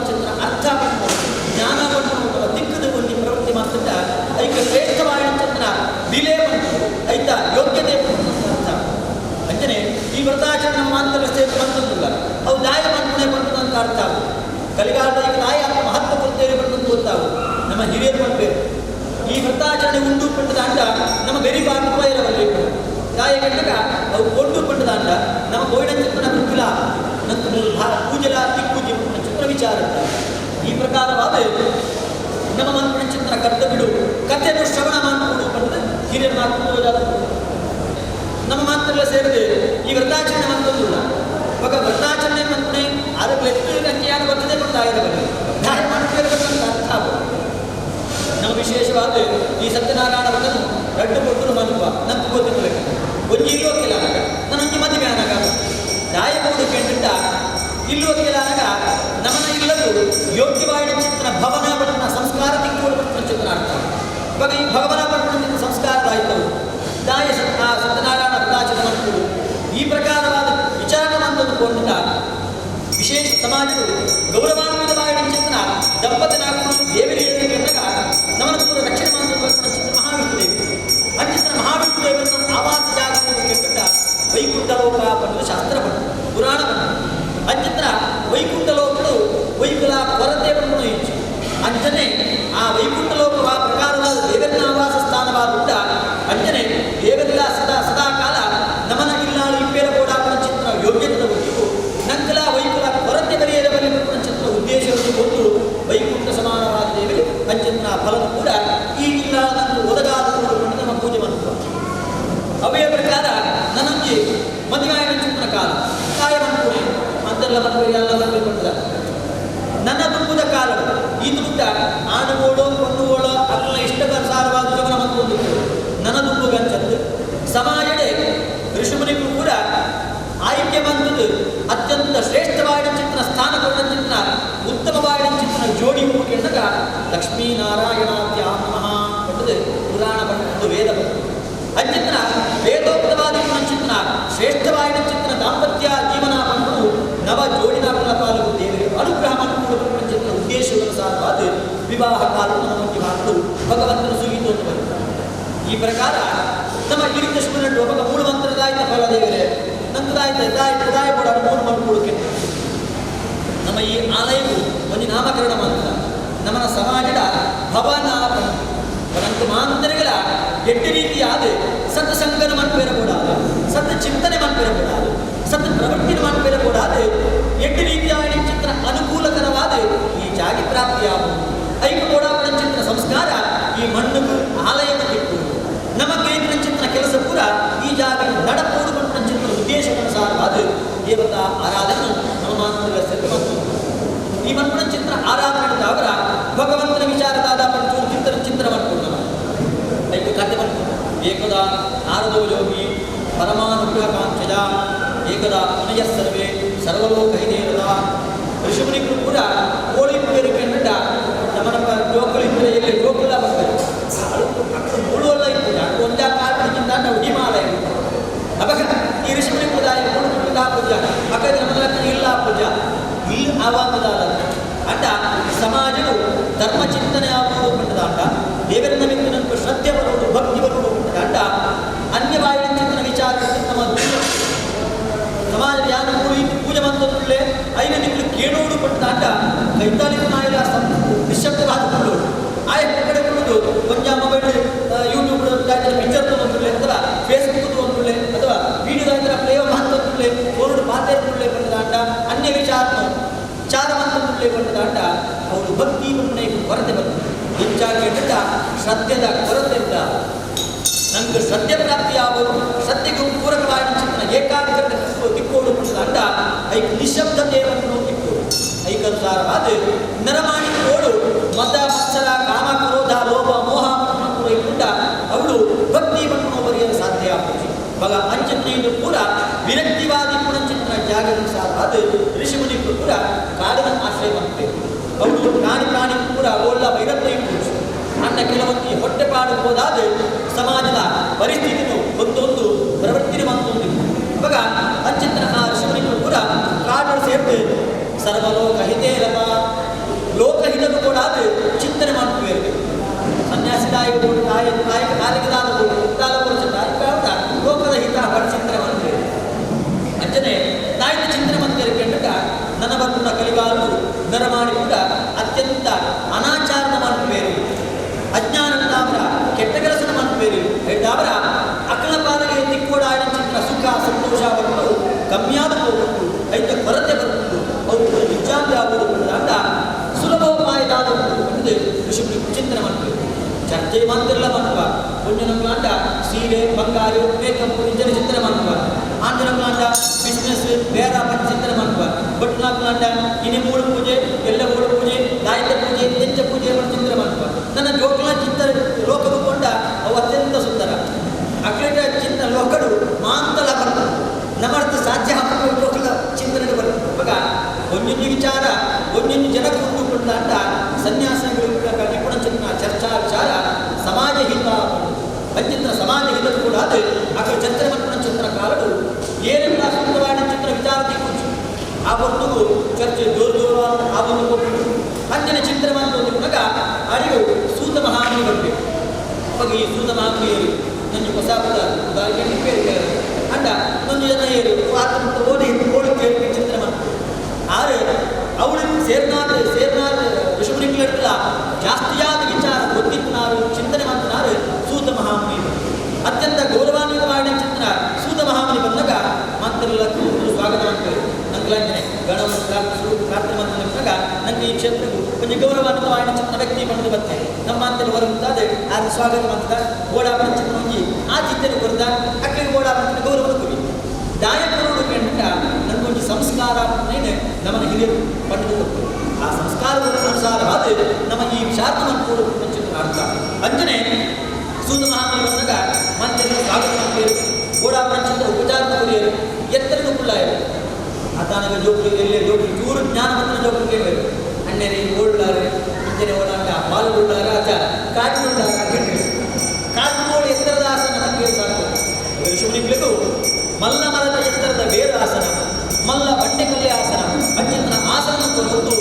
ಚಿತ್ರ ಅರ್ಥ ಮಾಡ್ಕೊ ಜ್ಞಾನ ಮಾಡ್ಕೊಂಡು ದಿಕ್ಕದ ಒಂದು ಪ್ರವೃತ್ತಿ ಮಾತ್ರ ಐಕ ಶ್ರೇಷ್ಠವಾದ ಚಿತ್ರ ವಿಲೇ ಬಂತು ಐತ ಯೋಗ್ಯತೆ ಅರ್ಥ. ಅಂಜನೆ ಈ ವ್ರತಾಚರಣೆ ಮಾತ್ರ ಸೇರಿ ಬಂತಂದಿಲ್ಲ ಅವು ದಾಯ ಮಂತ್ರಣೆ ಬಂತು ಅಂತ ಅರ್ಥ. ಕಲಿಗಾಲದ ಈಗ ತಾಯಿ ಆತ್ಮ ಮಹತ್ವ ಕೊಡ್ತೇವೆ ಬಂದು ಗೊತ್ತಾವು ನಮ್ಮ ಹಿರಿಯರು ಮಾಡಬೇಕು. ಈ ವ್ರತಾಚರಣೆ ಉಂಡು ಪಟ್ಟದ ಅಂಡ ನಮ್ಮ ಬೆರಿ ಬಾಂಧವ್ಯರವಲ್ಲಿ ತಾಯಿ ಗಂಟಗ ಅವು ಕೊಂಡು ಪಟ್ಟದ ಅಂಡ ನಮ್ಮ ಗೋವಿನ ಚಿತ್ರನ ಕೃತಿಲ ನಂತರ ಪೂಜಲ ದಿಕ್ಕೂಜೆ ಚಿತ್ರ ವಿಚಾರ. ಈ ಪ್ರಕಾರವಾದ ನಮ್ಮ ಮನ್ಪಣ ಚಿತ್ರ ಕರ್ತವ್ಯಡು ಕಥೆಯನ್ನು ಶ್ರವಣ ಮಾಡ್ಕೊಂಡು ಪಟ್ಟದ ಹಿರಿಯರು ಮಾಡ್ಕೊಂಡು ನಮ್ಮ ಮಾತ್ರೆಲ್ಲ ಸೇರಿದೆ ಈ ವ್ರತಾಚರಣೆ ಮಂತೊಂದಿಲ್ಲ. ಇವಾಗ ವ್ರತಾಚರಣೆ ಮಂತ್ರಣೆ ಅದಕ್ಕೆ ಯಾರು ಬರ್ತದೆ ಗೊತ್ತಾಗಿರಬಲ್ಲ ದಾಯ ಮಾಡ್ತಿರಬೇಕಂತ ಅರ್ಥ ಆಗೋದು. ನಮ್ಮ ವಿಶೇಷವಾದ ಈ ಸತ್ಯನಾರಾಯಣ ವ್ರತನು ರಡ್ಡು ಕೊಟ್ಟರು ಮನುವ ನಂಗೆ ಗೊತ್ತಿತ್ತು ಒಂಜಿ ಇಲ್ಲೋಕಿಲ್ಲ ಆಗ ನಾನೊಂಜಿ ಮದುವೆ ಆನಾಗ ದಾಯ ಮೂಡು ಕೆಂಟ ಇಲ್ಲೋಕಿಲ್ಲ ಆನಾಗ ನಮನ ಇಲ್ಲದು ಯೋಗ್ಯವಾದ ಚಿತ್ರ ಭವನ ಪಟ್ಟಣ ಸಂಸ್ಕಾರ ತಿಂಗಳು ಪಟ್ಟಣ ಚಿತ್ರ ಅರ್ಥ. ಇವಾಗ ಈ ಭವನ ಪಟ್ಟಣ ಸಂಸ್ಕಾರದಾಯಿತವು ದಾಯ ಸತ್ಯನಾರಾಯಣ ವ್ರತಾಚರಣೆ ಮಂತ್ರುಗಳು ಈ ಪ್ರಕಾರವಾದ ವಿಚಾರ ಮಂತಂದುಕೊಂಡ ವಿಶೇಷ ಸಮಾಜವು ಗೌರವಾನ್ವಿತವಾದ ಚಿಂತನ ದಂಪತಿನಾಗಲು ದೇವರಿಗೆ ಕೆಂಡಗ ನಮನ ಪೂರ ರಕ್ಷಣೆ ಮಾಡುವ ಚಿತ್ರ ಮಹಾವಿಷ್ಣು ದೇವರು ಅಂಚಿತ್ರ ಮಹಾವಿಷ್ಣು ದೇವರನ್ನು ಆವಾಸ ಜಾಗವನ್ನು ಕೆಂಡ ವೈಕುಂಠ ಲೋಕ ಪಡೆದು ಶಾಸ್ತ್ರ ಪಡೆದು ಪುರಾಣ ಪಡೆದು ಅಂಚಿತ್ರ ವೈಕುಂಠ ಲೋಕಗಳು ವೈಕುಲ ಕೊರತೆ ಪಡೆದು ಇಚ್ಚು ಅಂಚನೆ ಆ ವೈಕುಂಠ ಲೋಕವ ಪ್ರಕಾರವಾದ ದೇವರನ್ನ ಆವಾಸ ಸ್ಥಾನವಾದ ಅಂಜನೆ ದೇವರಿಲ್ಲ ಸದಾ ಸದಾ ಕಾಲ ನಮನ ಇಲ್ಲಾಳು ಇಪ್ಪೇರ ಕೋಡಾಪನ ಚಿತ್ರ ಯೋಗ್ಯತೆ ಗೊತ್ತಿವು ನಂಕಲ ವೈಕುಲ ಕೊರತೆ ಬರೆಯದ ಚಿತ್ರ ಉದ್ದೇಶವನ್ನು ಗೊತ್ತು ವೈಕುಂಠ ಸಮಾನವಾದ ದೇವರಿಗೆ ಅಂಚನ ಫಲನು ಕೂಡ ಈ ಇಲ್ಲಾಳನನ್ನು ಒದಗಾದ ನಮ್ಮ ಪೂಜೆ ಮಾಡುವ ಅವೇ ಪ್ರಕಾರ ನನ್ನೊಂಜಿ ಮದುವೆ ಚಿತ್ರ ಕಾಲ ಕಾಯ ಮನ್ಪುಣೆ ಅಂತೆಲ್ಲ ಮನ್ಪುರಿ ಎಲ್ಲ ಮನ್ಪುರಿ ನನ್ನ ತುಂಬುದ ಕಾಲ ಈ ತುಟ್ಟ ಆಡುಗೋಳು ಕೊಂಡುಗೋಳು ಅಕ್ಕನ ಇಷ್ಟಕ್ಕನುಸಾರವಾದ ಜೀವನ ಹೊಂದಿತ್ತು ನನ್ನ ದುಂಬುಗಂಚದ್ದು ಸಮಾಜಡೆ ಋಷಿಮುನಿಗೂ ಕೂಡ ಆಯ್ಕೆ ಬಂದದ್ದು ಅತ್ಯಂತ ಶ್ರೇಷ್ಠವಾದ ಚಿತ್ರ ಸ್ಥಾನ ಕೊಟ್ಟ ಚಿತ್ರ ಉತ್ತಮವಾದ ಚಿತ್ರ ಜೋಡಿ ಕೇಳಿದಾಗ ಲಕ್ಷ್ಮೀನಾರಾಯಣಾತ್ಯಾತ್ಮಃ ಪಟ್ಟது ಪುರಾಣ ಪಟ್ಟದ್ದು ವೇದ ಪಟ್ಟು ಅಂಚಿತ್ರ ವೇದೋಕ್ತವಾದ ಚಿತ್ರ ಶ್ರೇಷ್ಠವಾದ ಚಿತ್ರ ದಾಂಪತ್ಯ ಜೀವನ ಬಂದು ನವ ಜೋಡಿನ ಪಾಲು ದೇವರಿಗೆ ಅನುಗ್ರಹ ಮಾಡಿಕೊಂಡು ಚಿತ್ರ ಉದ್ದೇಶವನುಸಾರವಾದ ವಿವಾಹ ಕಾಲವನ್ನು ನಮಗೆ ಮಾತು ಭಗವಂತನ ಸುಗೀತು ಅಂತ ಬರುತ್ತೆ. ಈ ಪ್ರಕಾರ ನಮ್ಮ ಹಿರಿಯ ಶಿವನಟ್ಟು ಒಬ್ಬ ಮೂರು ಮಂತ್ರದಾಯ್ತ ಫಲ ದೇವರೇ ನಂತದಾಯ್ತ ದಾಯ ದಾಯ ಕೊಡ ಮೂರು ಮಂತ್ಕೊಡಕ್ಕೆ ನಮ್ಮ ಈ ಆಲಯವು ಒಂದು ನಾಮಕರಣ ಮಂತ್ರ ನಮ್ಮನ ಸಮಾಜದ ಭವನ ಪರಂತು ಮಾಂತರಿಗಳ ಎಟ್ಟು ರೀತಿಯಾದ ಸತ್ಸಂಗನ ಮನ್ಪೇರಕೂಡಾದು, ಸತ್ ಚಿಂತನೆ ಮನ್ಪೇರಕೂಡಾದು, ಸತ್ ಪ್ರವೃತ್ತಿನ ಮನ್ಪೇರಕೂಡಾದು, ಎಟ್ಟು ರೀತಿಯಾದ ಚಿತ್ರ ಅನುಕೂಲಕರವಾದ ಈ ಜಾಗಿ ಪ್ರಾಪ್ತಿಯಾಗುವುದು. ಐಕ ಕೋಡಾಪಣ ಚಿತ್ರ ಸಂಸ್ಕಾರ ಈ ಮಣ್ಣುಗೂ ಆಲಯದ ದಿಕ್ಕು ನಮಗೆ ಚಿತ್ರ ಕೆಲಸ ಪೂರ ಈ ಜಾಗ ನಡಪೋಡು ಪಟ್ಟ ಚಿತ್ರ ಉದ್ದೇಶಕ್ಕನುಸಾರವಾದ ದೇವತಾ ಆರಾಧನೆ ನಮ್ಮ ಮಾತ್ರ ಈ ಮನ್ಪಣ ಚಿತ್ರ ಆರಾಧನೆ ಅವರ ನಾರದೋ ಯೋಗಿ ಪರಮಾನುಗ್ರಹ ಕಾಂಕ್ಷಜ ಏಕದಾ ಮುನಯ ಸರ್ವೇ ಸರ್ವಲೋಕಹಿತೇರತ ಋಷಿಮುನಿಗಳು ಕೂಡ ಕೋಳಿ ಪೂಜೆ ನಮ್ಮ ನಮ್ಮ ಜೋಕುಲು ಇದ್ದರೆ ಎಲ್ಲಿ ಜೋಕುಲ ಬರ್ತದೆ ಮುಳುವಲ್ಲ ಇರ್ತದೆ ಅಕ್ಕ ಒಂದೇ ಕಾರಣಕ್ಕಿಂತ ನಾವು ಹಿಮಾಲಯ ಅವಾಗ ಈ ಋಷಿಮುನಿ ಪೂಜಾ ಮೂಡು ಪೂಜಾ ಅಕ್ಕ ನಮ್ಮ ಇಲ್ಲ ಪೂಜಾ ಇಲ್ಲಿ ಆವಾಗದ ಅಂಡ ಸಮಾಜವು ಧರ್ಮ ಚಿಂತನೆ ಆಗುವುದು ಪಟ್ಟದಾಂಡ ದೇವರ ನಿಮಿತ್ತ ನಮ್ಗೆ ಶ್ರದ್ಧೆ ಬರುವುದು ಭಕ್ತಿ ಬರುವುದು ಪಟ್ಟದಾಂಡ ಅನ್ಯವಾಯಿನ ಚಿಂತನ ವಿಚಾರ ನಮ್ಮ ಸಮಾಜದ ಯಾರು ಮೂಡಿ ಪೂಜೆ ಮಂತುಳ್ಳೆ ಐನ ನಿಮ್ಗೆ ಕೇಳೋಡು ಪಟ್ಟದಾಂಡ ಕೈತಾಳಿ ನಾಯಿಲ ನಿಶಬ್ದವಾದ ಆಯ ಕಡೆ ಕೊಡುದು ಕೊಂಚ ಮೊಬೈಲ್ ಯೂಟ್ಯೂಬ್ ಪಿಕ್ಚರ್ ತೊಗೊಂಡುಳ್ಳೆ ಅಥವಾ ಫೇಸ್ಬುಕ್ ತೊಗೊಂಡುಳ್ಳೆ ಅಥವಾ ವಿಡಿಯೋ ಪ್ಲೇ ಮಾತೊಂದುಳ್ಳೆ ಫೋನ್ ಪಾತೇರುಳ್ಳೆ ಪಟ್ಟದಾಂಡ ಅನ್ಯ ವಿಚಾರ ವಿಚಾರ ಮಂತುಳ್ಳೆ ಪಟ್ಟದಾಂಡ ಅವರು ಭಕ್ತಿ ಪುಣ್ಯ ಕೊರತೆ ಬರ್ತದೆ. ಹೆಚ್ಚಾಗಿ ಹೇಳಿದ ಶ್ರದ್ಧೆದ ಕೊರತೆ ಇಲ್ಲ. ನಮ್ಗೆ ಶ್ರದ್ಧೆ ಪ್ರಾಪ್ತಿ ಆಗೋದು ಶ್ರದ್ಧೆಗೂ ಪೂರಕವಾಗಿ ಚಿಂತನೆ ಏಕಾಗ್ರತೆ ತಿಕ್ಕೋಡು ಪಟ್ಟದಾಂಡ ಐಕ್ ನಿಶಬ್ದತೆಯನ್ನು ತಿಕ್ಕೋಡು ಐಕನುಸಾರವಾದ ನರಮಾಣಿ ಕೋಡು ಮತ ಮತ್ಸರ ಕಾಮ ಕ್ರೋಧ ಲೋಭ ಮೋಹ ಪೂರೈಕೊಂಡ ಅವಳು ಭಕ್ತಿ ಪಟ್ಟಣ ಬರೆಯಲು ಸಾಧ್ಯ ಆಗ್ತದೆ. ಬಗ ಅಂಚನೆಯನ್ನು ಕೂಡ ವಿರಕ್ತಿವಾದಿ ಪುಣಚಿಂತನ ಜಾಗನುಸಾರವಾದ ಋಷಿಮುನಿಗಳು ಕೂಡ ಕಾಡಿನ ಆಶ್ರಯ ಮಾಡ್ತೇವೆ. ಅವಳು ಪ್ರಾಣಿ ಪ್ರಾಣಿ ಕೂಡ ಒಳ್ಳ ವೈರತ್ವ ಇಟ್ಟು ಅನ್ನ ಕೆಲವೊಂದು ಹೊಟ್ಟೆಪಾಡು ಹೋದಾದ ಸಮಾಜದ ಪರಿಸ್ಥಿತಿಯು ಒಂದೊಂದು ಪ್ರವೃತ್ತಿ ಮತ್ತೊಂದು ಅವಾಗ ಅಂಚಿತನ ಆ ಋಷಿಮುನಿಗಳು ಕೂಡ ಕಾಡು ಸೇರ್ತು ಸರ್ವಲೋಕ ಹಿತೇ ರಥ ಲೋಕಹಿತನು ಕೂಡ ಅದು ಚಿಂತನೆ ಮಾಡ್ತೇವೆ. ಸನ್ಯಾಸಿ ತಾಯಿ ತಾಯಿ ತಾಯಿ ಕಾಲಿಗೆ ಲೋಕದ ಹಿತ ಚಿಂತನೆ ಮಾಡ್ತೇವೆ. ಅಂಜನೆ ತಾಯಿನ ಚಿಂತನೆ ಮಾಡ್ತಾರೆ ಕೇಳಿದಾಗ ನನ್ನ ಬಂಧುನ ಕಲಿಗಾಲರು ನರಮಾಡಿ ಕೂಡ ಅತ್ಯಂತ ಅನಾಚಾರನ ಮಾಡ್ತೇವೆ. ಅಜ್ಞಾನದಾವರ ಕೆಟ್ಟ ಕೆಲಸನ ಮಾಡ್ತೇವೆ. ಹೇಳಿದವರ ಅಕ್ಕಳ ಪಾದಗೆ ತಿಕ್ಕೋಡ ಚಿತ್ರ ಸುಖ ಸಂತೋಷ ಬಂದು ಕಮ್ಮಿಯಾದ ಹೋಗ್ಬಿಟ್ಟು ಐತ ಕೊರತೆ ಬರ್ಕೊಂಡು ಅವರು ವಿಜ್ಞಾನ ಆಗುವುದು ಅಂತ ಸುಲಭೋಪಾಯದಾದ ಋಷಿಮುನಿ ಚಿಂತನೆ ಮಾಡ್ತೇವೆ. ಚರ್ಚೆ ಮಾತಿರಲ್ಲ ಮಾಡುವ ಪುಣ್ಯನಂಗ್ಲಾಂಡ ಸೀರೆ ಬಂಗಾರು ಮೇಕಪ್ ಇಂಜನ ಚಿಂತನೆ ಮಾಡುವ ಆಂಜನಂಗ್ಲಾಂಡ ಬಿಸ್ನೆಸ್ ಬೇಡ ಪಟ್ಟ ಚಿಂತನೆ ಮಾಡುವ ಭಟ್ನಾಗ್ಲಾಂಡ ಇನಿ ಮೂಳು ಪೂಜೆ ಎಲ್ಲ ಮೂಳು ಪೂಜೆ ದಾಯಿತ ಪೂಜೆ ಎಂಚ ಪೂಜೆ ಮಾಡಿ ಚಿಂತನೆ ಮಾಡುವ ನನ್ನ ಜೋಕುಲ ಚಿಂತನೆ ಲೋಕವು ಕೊಂಡ ಅವು ಅತ್ಯಂತ ಸುಂದರ ಅಕ್ಲೇಟ ಚಿಂತನೆ ಲೋಕಡು ಮಾಂತಲ ಬರ್ತದೆ ನಮ್ಮರ್ಥ ಸಾಧ್ಯ ಲೋಕದ ಚಿಂತನೆ ಬರ್ತದೆ. ಇವಾಗ ಒಂದೊಂದು ವಿಚಾರ ಒಂದೊಂದು ಜನಕ್ಕೆ ಉಂಟು ಅಂತ ಸನ್ಯಾಸಗಳು ನಿಪುಣ ಚಿಂತನ ಚರ್ಚಾ ವಿಚಾರ ಸಮಾಜ ಹಿತ ಪಂಚಿತ್ರ ಸಮಾಜ ಹಿತ ಕೂಡ ಅದು ಅక్కడ ಚರ್ಚೆ ಮಕ್ಕಳ ಚಿಂತನ ಕಾಲಡು ಏನೆಲ್ಲ ಸುಂದರವಾದ ಚಿತ್ರ ವಿಚಾರ ತಿಕ್ಕು ಆ ಒಂದು ಚರ್ಚೆ ಜೋರು ಜೋರು ಆ ಒಂದು ಕೊಟ್ಟು ಅಂಜನ ಚಿಂತನೆ ಮಾಡ್ಕೊಂಡು ಅರಿವು ಸೂತ ಮಹಾಮುನಿ ಬರಬೇಕು. ಅವಾಗ ಈ ಸೂತ ಮಹಾಮುನಿ ನನ್ನ ಹೊಸ ಉದಾಹರಣೆ ಬೇರೆ ಅಂಡ ಒಂದು ಜನ ಏರು ಆತನ ಓಡಿ ಓಡಿ ಕೇಳಿ ಚಿಂತನೆ ಮಾಡ್ತಾರೆ. ಆದರೆ ಅವಳು ಸೇರ್ನಾದ ಸೇರ್ನಾದ ಋಷಿಮುನಿಗಳಿರ್ತಲ್ಲ ಜಾಸ್ತಿಯಾದ ವಿಚಾರ ಗೊತ್ತಿತ್ತು ಚಿಂತನೆ ಮಾಡ್ತಾರೆ ಸೂತ ಮಹಾಮುನಿ ಅತ್ಯಂತ ಗೌರವಾನ್ವಿತವಾದ ಚಿಂತನ ಸೂತ ಮಹಾಮುನಿ ಬಂದಾಗ ಮಾತೆಲ್ಲ ಸ್ವಾಗತ ಮಾಡ್ತಾರೆ. ನಂಗೆ ಗಣವನ್ನು ಪ್ರಾರ್ಥನೆ ಮಾಡ್ತಾರೆ. ನಂಗೆ ಈ ಕ್ಷೇತ್ರಕ್ಕೂ ಕೊಂಚ ಗೌರವಾನ್ವಿತವಾದ ಚಿಂತನ ವ್ಯಕ್ತಿ ಬಂದು ಬರ್ತೇನೆ ನಮ್ಮ ಅಂತೆಲ್ಲ ಹೊರಗುತ್ತಾರೆ ಆದ್ರೆ ಸ್ವಾಗತ ಮಾಡ್ತಾರೆ. ಓಡಾಪಣ ಚಿಂತನೆ ಹೋಗಿ ಆ ಚಿಂತನೆ ಕೊರ್ದ ಅಕ್ಕಳಿಗೆ ಓಡಾಪಣ ಗೌರವ ಕೊಡಿ ದಾಯಕರು ಕಂಡ ನಮಗೊಂದು ಸಂಸ್ಕಾರ ನಮ್ಮನ್ನು ಹಿರಿಯರು ಪಡೆದು ಕೊಟ್ಟರು. ಆ ಸಂಸ್ಕಾರದ ಅನುಸಾರವಾದ ನಮ್ಮ ಈ ವಿಷಾತ್ಮವನ್ನು ಚಿಂತನೆ ಅರ್ಥ ಅಂಜನೆ ಸೂತ ಮಹಾಮುನಿ ಬಂದಾಗ ಮಂತ್ರಿಗಳು ಸ್ವಾಗತ ಮಾಡ್ತೀರಿ ಓಡಾಪಣ ಉಪಚಾರ ಕೊರಿಯರು ಎತ್ತರದು ಕುಳ್ಳಾಯರು ಆತನಾಗ ಜೋಕುಲು ಎಲ್ಲೇ ಜೋಕುಲು ಚೂರು ಜ್ಞಾನ ಮಂತ್ರ ಜೋಕುಲು ಕೇಳಬೇಕು ಅಣ್ಣರಿ ಓಡ್ಲಾರೆ ಇಂಜನೆ ಓಡಾಟ ಬಾಲು ಉಳ್ಳಾರ ಆಚ ಕಾಟು ಉಳ್ಳಾರ ಕೇಳಿ ಕಾಟುಗೋಳು ಎತ್ತರದ ಆಸನ ಕೇಳಿ ಸಾಕು. ಋಷಿಮುನಿಗಳಿಗೂ ಮಲ್ಲ ಮರದ ಎತ್ತರದ ಬೇರು ಆಸನ ಮಲ್ಲ ಬಂಡೆಕಲ್ಲೆ ಆಸನ ಅತ್ಯಂತ ಆಸನ ಕೊರೊಂದು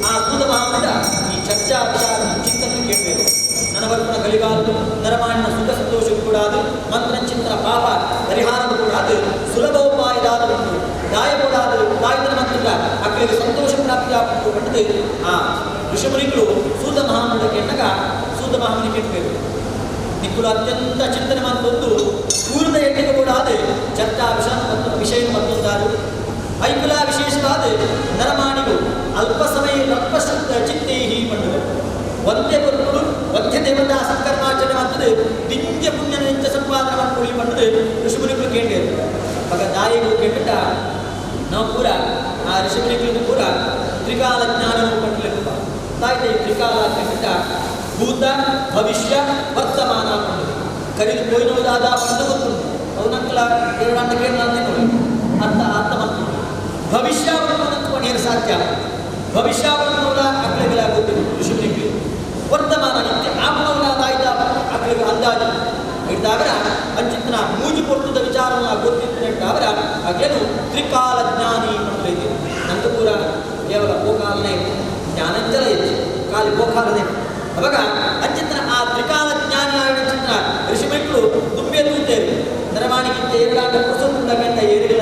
ಆ ಸೂತ ಮಹಾಮುನಿಯ ಈ ಚರ್ಚಾ ವಿಚಾರ ಚಿಂತನೆ ಕೇಳಬೇಕು. ನನ್ನ ಬರ್ಪಣ ಕಲಿಗಾಲದು ನರಮಾಣಿನ ಸುಖ ಸಂತೋಷ ಕೂಡ ಅದು ಮಂತ್ರ ಚಿಂತನ ಪಾಪ ಪರಿಹಾರವು ಕೂಡ ಅದು ಸುಲಭೋಪಾಯದಾದ ಒಂದು ದಾಯ ಕೂಡ ಅದು ದಾಯದ ಮಂತ್ರ ಅಕ್ಕಳಿಗೆ ಸಂತೋಷ ಪ್ರಾಪ್ತಿ ಆಗ್ಬೇಕು ಪಟ್ಟದು ಆ ಋಷಿಮುನಿಗಳು ಸೂತ ಮಹಾಮುನಿಯ ಕೇಳಿದಾಗ ಸೂತ ಮಹಾಮುನಿ ಕೇಳಬೇಕು. ನಿಕ್ಕುಲು ಅತ್ಯಂತ ಚಿಂತನೆ ಮಾಡ್ಕೊಂಡು ಪೂರ್ಣದ ಎಣ್ಣೆಗೆ ಕೂಡ ಅದು ಚರ್ಚಾ ವಿಷಯ ಮತ್ತು ವಿಷಯ ಮತ್ತೊಂದಾರು ಐಕುಲ ವಿಶೇಷವಾದ ನರಮಾಣಿಗೂ ಅಲ್ಪ ಸಮಯ ಅಲ್ಪ ಚಿತ್ತೇಹಿ ಪಂಡುವೆ ಒಂದೇ ಬರುಗಳು ಒಂದೇ ದೇವತಾ ಸತ್ಕರ್ಮಾಚರಣೆ ಮಾಡ್ತದೆ ದಿವ್ಯ ಪುಣ್ಯ ನಿತ್ಯ ಸಂಪಾದನೆ ಮಾಡ್ಕೊಳ್ಳಿ ಪಂಡದು ಋಷಿಮುನಿಗಳು ಕೇಳಿದ್ರು. ಆಗ ತಾಯಿಗಳು ಕೇಳಿಟ್ಟ ನಾವು ಕೂಡ ಆ ಋಷಿಮುನಿಗಳಿಗೂ ಕೂಡ ತ್ರಿಕಾಲ ಜ್ಞಾನವು ಪಟ್ಟಲಿಲ್ಲ. ತಾಯಿ ತ್ರಿಕಾಲ ಕೇಳಿಟ್ಟ ಭೂತ ಭವಿಷ್ಯ ವರ್ತಮಾನ ಪಂಡದು ಕರಿದು ಪೋಯಿನವು ದಾದ ಪಂದ್ ಗೊತ್ತುಂಡು ಅವನಕ್ಕಲ ಏರಡಾಂಡ ಕೇಳಂದೆ ನೋಡಿ ಅರ್ಥ ಅರ್ಥ ಮಾಡ್ಕೊಂಡು ಭವಿಷ್ಯ ಪಣಿಯಲು ಸಾಧ್ಯ ಭವಿಷ್ಯ ಪಣ್ಣವುಲ ಅಕ್ಲೆಗೆಲ ಗೊತ್ತಿಲ್ಲ ಋಷಿಮುನಿಗೆ ವರ್ತಮಾನ ನಿತ್ಯ ಆಪ್ನವುಲ ತಾಯ್ದ ಅಕ್ಲೆಗೆ ಅಂದಾಜು ಇದ್ದಾವರ ಅಂಚಿತ್ನ ಮೂಜಿ ಪೊಟ್ಟುದ ವಿಚಾರವನ್ನು ಗೊತ್ತಿತ್ತು ಅಂಟಾವರ ಅಕ್ಲೇನು ತ್ರಿಕಾಲ ಜ್ಞಾನಿ ಅಂತ ನಂದು ಪೂರ ಕೇವಲ ಗೋಕಾಲನೇ ಜ್ಞಾನಂಜಲ ಹೆಚ್ಚು ಕಾಲಿ ಗೋಕಾಲನೇ ಅವಾಗ ಅಂಚಿತ್ನ ಆ ತ್ರಿಕಾಲ ಜ್ಞಾನಿ ಅಂಚಿತ್ನ ಋಷಿಮುನಿಗಳು ದುಂಬೆ ತೂತೇರು ನರಮಾಣಿಗಿಂತ ಏರಡಾಂಡ ಕುಸೊಂದ ಗಂಟ ಏರುಗಳ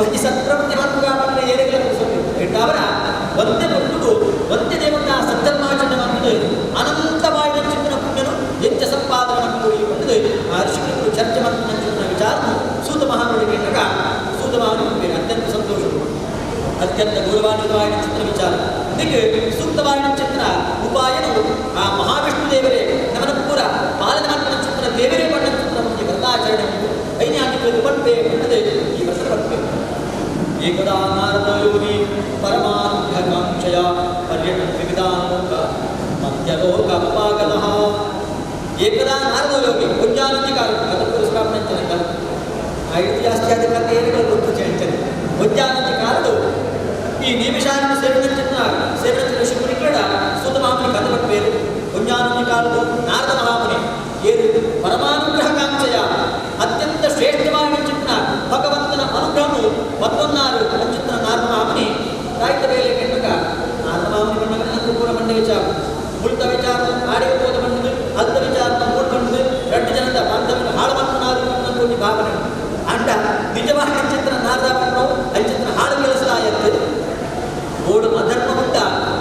ಒಂಜಿ ಸತ್ಪ್ರವೃತ್ತಿ ಮನ್ಪುಗ ಪಂಡ ಏರುಗಳ ಕುಸೊಂದು ಎಂಟಾವರ ಒಂದೇ ಪೊಟ್ಟುಡು ಒಂದೇ ದೇವನ ಸತ್ಯರ್ಮಾಚರಣೆ ಮಾಡ್ತದೆ ಅನಂತವಾದ ಚಿಂತನ ಪುಣ್ಯನು ಎಂಚ ಸಂಪಾದನೆ ಮಾಡ್ಕೊಂಡು ಪಂಡದು ಆ ಋಷಿಮುನಿಗಳು ಚರ್ಚೆ ಮಾಡ್ತನ ಚಿಂತನ ವಿಚಾರ ಸೂತ ಮಹಾನುಡಿಗೆ ಎಂದಾಗ ಸೂತ ಮಹಾನುಡಿ ಅತ್ಯಂತ ಸಂತೋಷ ಅತ್ಯಂತ ಗೌರವಾನ್ವಿತವಾದ ಚಿತ್ರ ವಿಚಾರ ಇದಕ್ಕೆ ಸೂಕ್ತವಾದ ಚಿತ್ರ ಉಪಾಯನು ಆ ಮಹಾವಿಷ್ಣು ದೇವರೇ ನಮನ ಪೂರ ಪಾಲನೆ ಮಾಡ್ತನ ಚಿತ್ರ ದೇವರೇ ಪಂಡ ಚಿತ್ರ ನಮಗೆ ವ್ರತಾಚರಣೆ ಉಂಟು ಐನೇ ಆಗಿದ್ದು ಪಂಪೆ ಪಂಡದೆ ಈ ವ್ರತ ಪಂಪೆ ಏಕದಾ ನಾರದ ಯೋಗಿ ಪರಮಾನುಗ್ರಹಕಾಂಕ್ಷಯ ಪರ್ಯಟನ್ ವಿವಿಧಾನ್ ಲೋಕ ಮಧ್ಯಲೋಕ ಅಪಾಗತಃ ಏಕದಾ ನಾರದ ಯೋಗಿ ಉಜ್ಜಾನಂದಿಕಾರ ಕಥ ಪುರಸ್ಕಾರ ಐದು ಜಾಸ್ತಿ ಆದ ಕಥೆ ಏನುಗಳು ಗೊತ್ತು ಹೇಳ್ತೇನೆ ಉಜ್ಜಾನಂದಿಕಾರದು ಈ ನೇಮಿಷಾರಣ ಸೇವನ ಚಿತ್ರ ಸೇವನ ಋಷಿಮುನಿಗಳ ಸೂತ ಮಹಾಮುನಿ ಕಥೆ ಪಟ್ಪೇರು ಉಜ್ಜಾನಂದಿಕಾರದು ನಾರದ ಮಹಾಮುನಿ ಏನು ಪರಮಾನುಗ್ರಹಕಾಂಕ್ಷೆಯ ಅತ್ಯಂತ ಶ್ರೇಷ್ಠವಾದ ಚಿತ್ರ ಭಗವಂತನ ಅನುಗ್ರಹವು ಮತ್ತೊಂದಾರು ಅಂಚಿತ್ರ ನಾರದ ಮಹಾಮುನಿ ತಾಯ್ತ ಬೇಲೆ ಕೆಟ್ಟಗ ನಾರದ ಮಹಾಮುನಿ ಬಂದಾಗ ನಂದು ಪೂರ ಮಂಡೆ ವಿಚಾರ ಮುಳ್ತ ವಿಚಾರ ಆಡಿಗೆ ಹೋದ ಬಂದದು ಅಲ್ತ ವಿಚಾರ ಮೂಡ್ ಬಂದದು ಎರಡು ಜನದ ಬಾಂಧವ್ಯ ಹಾಳು ಮಾಡ್ಕೊಂಡು ಒಂದು ಭಾವನೆ ಅಂಡ ನಿಜವಾದ ಚಿತ್ರ ನಾರದ ಬಂದವು ಅಂಚಿತ್ರ ಹಾಳು ಕೆಲಸ ಆಯ್ತು ಓಡು ಅಧರ್ಮ ಉಂಟ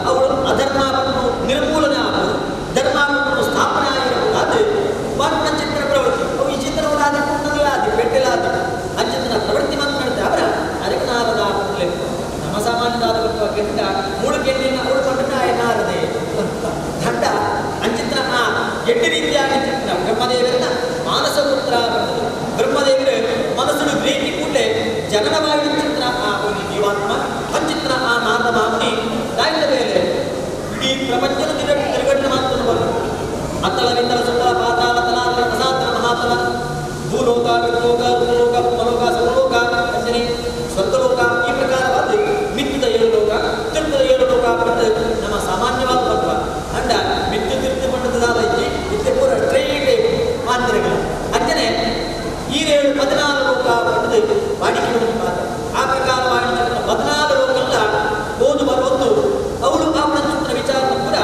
ಅವಳು ಅಧರ್ಮವನ್ನು ನಿರ್ಮೂಲನೆ ಆಗುವುದು ಧರ್ಮವನ್ನು ಸ್ಥಾಪನೆ ಆಗಿರಬಹುದಾದ ವರ್ಣ ಚಿತ್ರ ಪ್ರವೃತ್ತಿ ಅವು ಈ ಚಿತ್ರವನ್ನು ಆದ ಕುಂಡಲಾದಿ ಪೆಟ್ಟೆಲಾದಿ ಅಂಚಿತ್ರ ಪ್ರವೃತ್ತಿ ಮಾತನಾಡುತ್ತೆ ಅವರ ಅದಕ್ಕೆ ನಾರದ ಆಗಲೇ ನಮ್ಮ ಸಾಮಾನ್ಯದಾದ ಕೆಟ್ಟ ಮೂಡು ಕೆಟ್ಟಿನ ಅವಳು ಪಂಡ ನಾರದೆ ದಂಡ ಅಂಚಿತ್ರ ಆ ಎಡ್ಡು ರೀತಿಯಾಗಿ ಚಿತ್ರ ಬ್ರಹ್ಮದೇವರನ್ನ ಮಾನಸ ಪುತ್ರ ಬರ್ತದೆ ಬ್ರಹ್ಮದೇವರು ಮನಸ್ಸು ಪ್ರೀತಿ ಕೂಡಲೇ ಜನನವಾಗಿ ಚಿತ್ರ ಆ ಒಂದು ಜೀವಾತ್ಮ ಅಂಚಿತ್ರ ಆ ನಾರದ ಮಹಾಮುನಿ ದಾಯಿದ ಮೇಲೆ ಇಡೀ ಪ್ರಪಂಚದ ತಿರುಗಟ್ಟೆ ಮಾತನ್ನು ಬಂದರು ಅತ್ತಲ ವಿತ್ತಲ ಸುತ್ತಲ ಪಾತಾಳ ತಲಾತಲ ರಸಾತಲ ಮಹಾತಲ ಭೂಲೋಕ ವಿಲೋಕ ರುದ್ರಲೋಕ ಪುಮಲೋಕ ಸರ್ವಲೋಕ ಅಂಜನೆ ಸ್ವರ್ಗಲೋಕ ಈ ಪ್ರಕಾರವಾದ ಮಿತ್ತದ ಏಳು ಲೋಕ ತಿರ್ತದ ಏಳು ಲೋಕ ಪಟ್ಟು ನಮ್ಮ ಸಾಮಾನ್ಯವಾದ ತತ್ವ ಅಂಡ ಮಿತ್ತು ತಿರ್ತು ಪಟ್ಟದಾದ ಇಜ್ಜಿ ಇತ್ತೆ ಪೂರ ಸ್ಟ್ರೈಟ್ ಮಾಂದಿರಗಳು ಅಂಜನೆ ಈರೇಳು 14 ಲೋಕ ಪಟ್ಟದು ವಾಡಿಕೆ ಮಾತು ಆ ಪ್ರಕಾರವಾಗಿ 14 ಲೋಕಲ್ಲ ಓದು ಬರುವುದು ಅವಳು ಆ ಚಿತ್ರ ವಿಚಾರ ಕೂಡ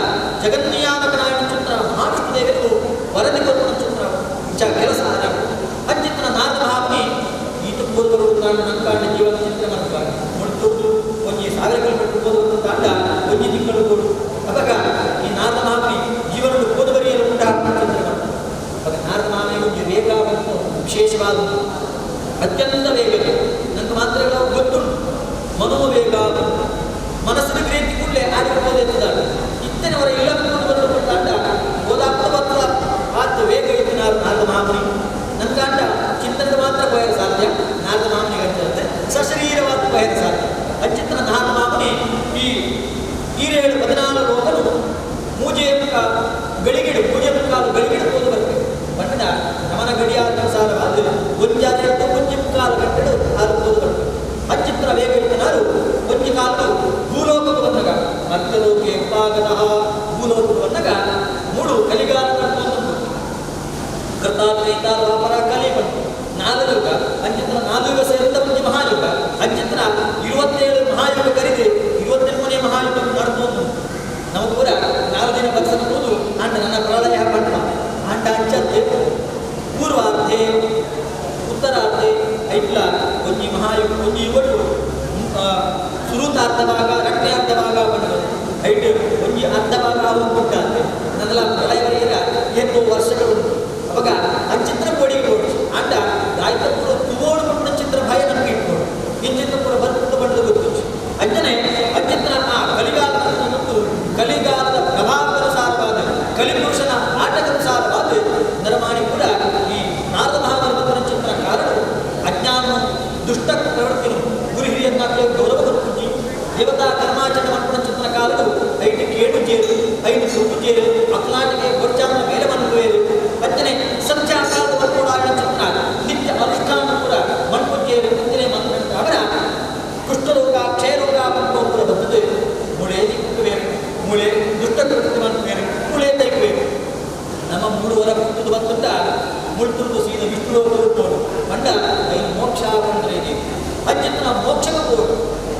ಜಗನ್ನಿಯಾಮಕನಾಯ ಚಿತ್ರ ಮಹಾವಿಷ್ಣು ದೇವರು ವರದಿ ಕೊಡುವ ಚಿತ್ರ ವಿಚಾರ ಕೆಲಸ ಆದ ಅಂಚಿತ್ರ ನಾರದ ಮಹಾಮುನಿ ಈತ ಪೂರ್ವರು ನಂಕಾಂಡ ಜೀವನ ಚಿತ್ರ ಮಾಡ್ತಾರೆ ಮುಟ್ಟುದು ಒಂಜಿ 1000 ಕಿಲೋಮೀಟರ್ ಹೋದ ತಾಂಡ ಒಂಜಿ ತಿಂಗಳು ಕೊಡು ಅವಾಗ ಈ ನಾರದ ಮಹಾಮುನಿ ಜೀವನದ ಓದುವರಿಯನ್ನು ಉಂಟಾಗುವ ಚಿತ್ರ ಮಾಡ್ತಾರೆ. ಅವಾಗ ನಾರದ ಮಹಾಮುನಿ ಒಂದು ವೇಗ ಮತ್ತು ವಿಶೇಷವಾದದ್ದು ಅತ್ಯಂತ ವೇಗ ನಂಗೆ ಮಾತ್ರ ಗೊತ್ತುಂಟು ಮನೋವೇಗ ಮನಸ್ಸಿನ ಗ್ರೇತಿ ಕೂಡಲೇ ಆಡಿಗೆ ಹೋದೆತ್ತಿದ್ದಾಳೆ ಇತ್ತನವರ ಇಲ್ಲ ಬರಲು ತಾಂಡ ಹೋದಾಗ್ತ ಬರ್ತದ ಆತ ವೇಗ ಇತ್ತು ನಾರದ ಮಹಾಮುನಿ ನನ್ಕಾಂಡ ಚಿಂತನದ ಮಾತ್ರ ಪೋಯಲು ಸಾಧ್ಯ ನಾರದ ಮಹಾಮುನಿಗೆ ಅಂತೆ ಸಶರೀರವಾದ ಪೋಯಲು ಸಾಧ್ಯ ಅಂಚಿತನ ನಾರದ ಮಹಾಮುನಿ ಈ ಈರೇಳು 14 ಲೋಕನು ಮೂಜೆ ಮುಖ ಗಳಿಗಿಡು ಮೂಜೆ ಮುಕ್ಕಾಲು ಗಳಿಗಿಡು ಹೋದು ಬರ್ತೇವೆ ಬಣ್ಣದ ನಮನ ಗಡಿಯಾರ ಒಂಜಾರೆ ಒಂಜಿ ಮುಕ್ಕಾಲು ಗಂಟೆಡು ಆರು ಹೋದು ಬರ್ತೇವೆ ಅಚಿತ್ರ ವೇಗ ಇತ್ತನಾರು ಒಂಜಿ ಕಾಲು ಭೂಲೋಕಕ್ಕೆ ಬಂದಾಗ ಮತ್ತಲೋಕೆ ಪಾಗತಃ ಭೂಲೋಕಕ್ಕೆ ಬಂದಾಗ ಮೂಡು ಕಲಿಗಾಲ ಕೃತ ತ್ರೇತ ದ್ವಾಪರ ಕಲಿ ಬಂತು ನಾಲ್ಕು ಯುಗ ಅಂಚಿತ್ರ 4 ಯುಗ ಸೇರಿದ ಒಂಜಿ ಮಹಾಯುಗ ಅಂಚಿತ್ರ 27 ಮಹಾಯುಗ ಕರಿದು 23ನೇ ಮಹಾಯುಗ ನಡೆದು ನಮಗೆ ಪೂರ 4 ದಿನ ಬಗ್ಸನ ಹೋದು ಅಂಡ ನನ್ನ ಪ್ರಳಯ ಪಟ್ಟ ಅಂಡ ಅಂಚತ್ತೆ ಪೂರ್ವಾರ್ಧೆ ಉತ್ತರಾರ್ಧೆ ಐಟ್ಲ ಒಂಜಿ ಮಹಾಯುಗ ಒಂಜಿ ಯುಗಡು ಸುರುತ ಅರ್ಧ ಭಾಗ ರಟ್ಟೆ ಅರ್ಧ ಭಾಗ ಬಂದು ಐಟ್ ಒಂಜಿ ಅರ್ಧ ಭಾಗ ಆಗುವ ಕೊಟ್ಟಾಂತೆ ನನ್ನೆಲ್ಲ ಪ್ರಳಯವರೆಗೆ ಏತೋ ವರ್ಷಗಳು ಅವಾಗ ಅಂಚಿತ್ರ ಕೋಡಿಗೆ ಕೊಡು ಅಂಡ ದಾಯ್ತ ಪೂರ ತುಗೋಡು ಪಟ್ಟ ಚಿತ್ರ ಭಯ ನಮಗೆ ಇಟ್ಕೊಡು ಇಂಚಿತ್ರ ಪೂರ ಬರ್ಪುಟ್ಟು ಬಣ್ಣದ ಗೊತ್ತು ಅಂಜನೆ ಅಂಚಿತ್ರ ಆ ಕಲಿಗಾಲದ ಮತ್ತು ಕಲಿಗಾಲದ ಪ್ರಭಾವಕ್ಕನುಸಾರವಾದ ಕಲಿಪುರುಷನ ಆಟಕ್ಕನುಸಾರವಾದ ನರಮಾಣಿ ಕೂಡ ಈ ನಾರದ ಮಹಾಭಾರತ ಚಿತ್ರ ಕಾರಣ ಅಜ್ಞಾನ ದುಷ್ಟ ಪ್ರವೃತ್ತಿನು ಗುರು ಹಿರಿಯನ್ನಾಗಲೇ ಗೌರವ ಕೊಡ್ತೀನಿ ದೇವತಾ ಕರ್ಮಾಚರಣೆ ಮಾಡ್ಕೊಂಡ ಚಿತ್ರ ಕಾಲದು ಐದು ಕೇಳು ಜೇರು ಐದು ಸುಗು ಜೇರು. ಕೃತ್ಯ ಕುಳೇ ನಮ್ಮ ಮೂರುವರ ಹುಟ್ಟುದು ಬಂತುಂಟ ಮುಳ್ತುಂದು ಸೀದ ವಿಷ್ಣು ಲೋಕ ಪಂಡ ಐದು ಮೋಕ್ಷ ಅಂದರೆ ಅಜ್ಜನ ಮೋಕ್ಷಕ್ಕೆ ಹೋಗು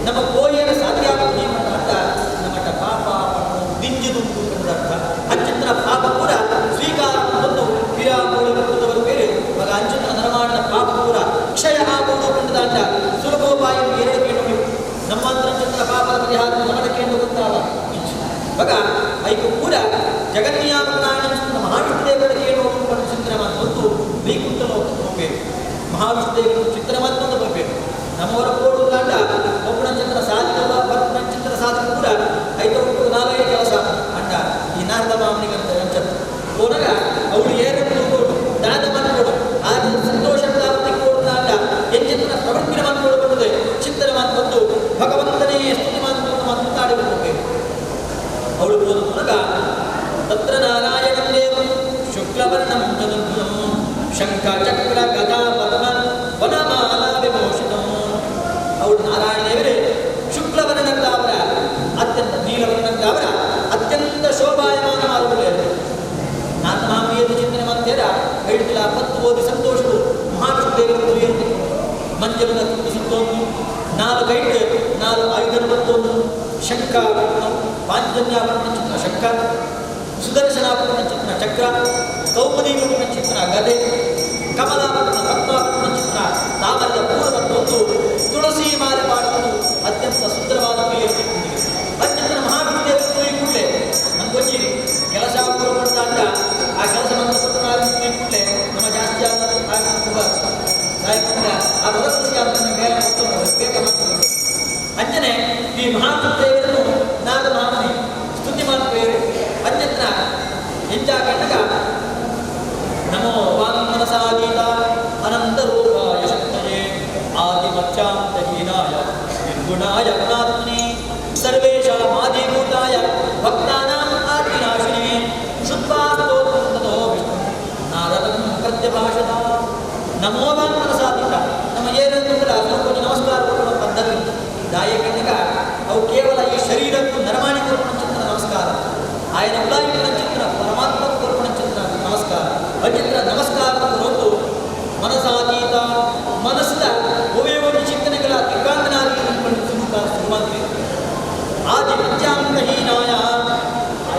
ನಮ್ಮ ಕೋಯಿಯನ್ನು ಸಾಧ್ಯ ಆಗುವುದು ಅಂತ ನಮ್ಮ ಪಾಪ ದಿಂಜುದುಂಟು ಅರ್ಥ ಅಜ್ಜನ ಪಾಪ ಕೂಡ ಸ್ವೀಕಾರ ಬಂದು ಪಿರಾಮೂಲ ಬೇರೆ ಮಗ ಅಂಜನ ನರಮಾಡಿದ ಪಾಪ ಕೂಡ ಕ್ಷಯ ಆಗುವುದು ಕಂಡದಾಂಡ ಸುಲಭೋಪಾಯ ಎರಡು ಕೇಳು ನಮ್ಮ ಅಂತರಂಜನ ಪಾಪದ ಪರಿಹಾರ ನಮ್ಮನ ಕೇಳು ಗೊತ್ತಾವ ಮಗ ಐಕು ಕೂಡ ಜಗನ್ನಿಯಾಮನಾಯನ ಮಹಾವಿಷ್ಣುದೇವರ ಕೇಳುವ ಚಿಂತನೆ ಮಾತು ವೈಕುಂಠ ಲೋಕಕ್ಕೆ ಹೋಗಬೇಕು ಮಹಾವಿಷ್ಣುದೇವರು ಚಿಂತನೆ ಮಾತ್ರ ಬರಬೇಕು ನಮ್ಮವರ ಕೋಡು ಕಾಂಡ ಒಬ್ಬನ ಚಿತ್ರ ಸಾಧನ ಭಕ್ತನ ಚಿತ್ರ ಸಾಧನ ಕೂಡ ಐದು ಒಟ್ಟು ನಾಲ್ಕೈದು ಕೆಲಸ ಅಂಡ ಈ ನಾರದ ಮಾಮನಿಗೆ ಅಂತ ಅಂಚತ್ತು ಹೋದಾಗ ಅವಳು ಏರನ್ನು ಕೊಡು ದಾನ ಮಾಡ್ಕೊಡು ಆ ಸಂತೋಷ ಕೊಡು ಅಂಡ ಎಂಚಿನ ಪ್ರವೃತ್ತಿನ ಮಾತುಗಳು ಬಂದಿದೆ ಚಿಂತನೆ ಮಾತು ಬಂದು ಭಗವಂತನೇ ಸ್ತುತಿ ಮಾತು ಮಾತಾಡಿ ಹೋಗಬೇಕು ಅವಳು ಹೋದ ಮೂಲಕ ತತ್ರ ನಾರಾಯಣಂ ದೇವಂ ಶುಕ್ಲವರ್ಣಂ ಚತುರ್ಭುಜಂ ಶಂಖ ಚಕ್ರ ಗದಾ ಪದ್ಮ ವನಮಾಲಾ ವಿಭೂಷಿತಂ. ಅವಳು ನಾರಾಯಣದೇವರೇ ಶುಕ್ಲವರ್ಣಂತಾವರ ಅತ್ಯಂತ ನೀಲವರ್ಣಂತಾವರ ಅತ್ಯಂತ ಶೋಭಾಯಮಾನವಾದವರು. ನಾಥಮಾಮಿಯನ್ನು ಚಿಂತನೆ ಮಾಡ್ತೀರ ಹೇಳ್ತಿಲ್ಲ ಪತ್ತು ಓದಿ ಸಂತೋಷವು ಮಹಾವಿಷ್ಣು ದೇವರ ತುರಿಯಂತೆ ಮಂಜಲದ ತುಂಬಿಸುತ್ತೊಂದು ನಾಲ್ಕು ಐದು ನಾಲ್ಕು ಐದರ ಮತ್ತೊಂದು ಶಂಖ ಪಾಂಚಜನ್ಯಾಪೂರ್ಣ ಚಿತ್ರ ಶಂಖ ಸುದರ್ಶನಾಪೂರ್ಣ ಚಿತ್ರ ಚಕ್ರ ಕೌಮದೀಪೂರ್ಣ ಚಿತ್ರ ಗದೆ ಕಮಲಾಪೂರ್ಣ ಪದ್ಮಾಪೂರ್ಣ ಚಿತ್ರ ತಾಮರದ ಪೂರ್ವ ಮತ್ತೊಂದು ತುಳಸಿ ಮಾಲೆ ಮಾಡುವುದು ಅತ್ಯಂತ ಸುಂದರವಾದ ಕೈಯಲ್ಲಿ ಅತ್ಯಂತ ಮಹಾವಿಷ್ಣು ಈ ಕೂಡಲೇ ನಮ್ಗೊಂಜಿ ಕೆಲಸ ಪೂರ್ವ ಆ ಕೆಲಸ ಮಂತ್ರ ಕೂಡಲೇ ನಮ್ಮ ಜಾಸ್ತಿ ಆದ ಆ ಖುಷಿ ಆದ ಮೇಲೆ ಬೇಗ ಅಂಜನೆ ಈ ಮಹಾದೇವರನ್ನು ನಾದ ಮಹಾಮನಿ ಸ್ತುತಿ ಮಾಡ್ಬೇರು ಅಂಜತ್ರ ಎಂಜಾಕಂಡಗ ನಮೋ ವಾಂಗನಸಾದೀತ ಅನಂತರೂಪಾಯ ಶಕ್ತಯೇ ಆದಿಮತ್ಯಾಂತಹೀನಾಯ ನಿರ್ಗುಣಾಯ ಗುಣಾತ್ಮನೆ ಸರ್ವೇಷಾಮಾದಿಭೂತಾಯ ಭಕ್ತಾನಾಂ ಆದಿನಾಶಿನೇ ಶುದ್ಧ್ವಾ ಸ್ತೋತ್ರಂ ತಥೋ ವಿಷ್ಣು ನಾರದಂ ಪ್ರತ್ಯಭಾಷತ. ನಮೋ ವಾಂಗನಸಾದೀತ ನಮ್ಮ ಏನಂದ್ರೆ ಅದಕ್ಕೊಂದು ನಮಸ್ಕಾರ ಕೊಡುವ ಪದ್ಧತಿ ದಾಯಕನಿಗ ಅವು ಕೇವಲ ಈ ಶರೀರಕ್ಕೂ ನರಮಾಣಿ ಕೊರ್ಪಣ ಚಿತ್ರ ನಮಸ್ಕಾರ ಆಯನ ಉಳಾಯಿನ ಚಿತ್ರ ಪರಮಾತ್ಮ ಕೊರ್ಪಣ ಚಿತ್ರ ನಮಸ್ಕಾರ ಅಚಿತ್ರ ನಮಸ್ಕಾರ ಒಂದು ಮನಸಾತೀತ ಮನಸ್ಸಿನ ಒವೇ ಒಂದು ಚಿಂತನೆಗಳ ತಿಕ್ಕಾಂತನಾಗಿ ಸುಮುಖ ಸುಮಂತ್ರಿ ಆದಿ ಮಧ್ಯಾಂತಹೀನಾಯ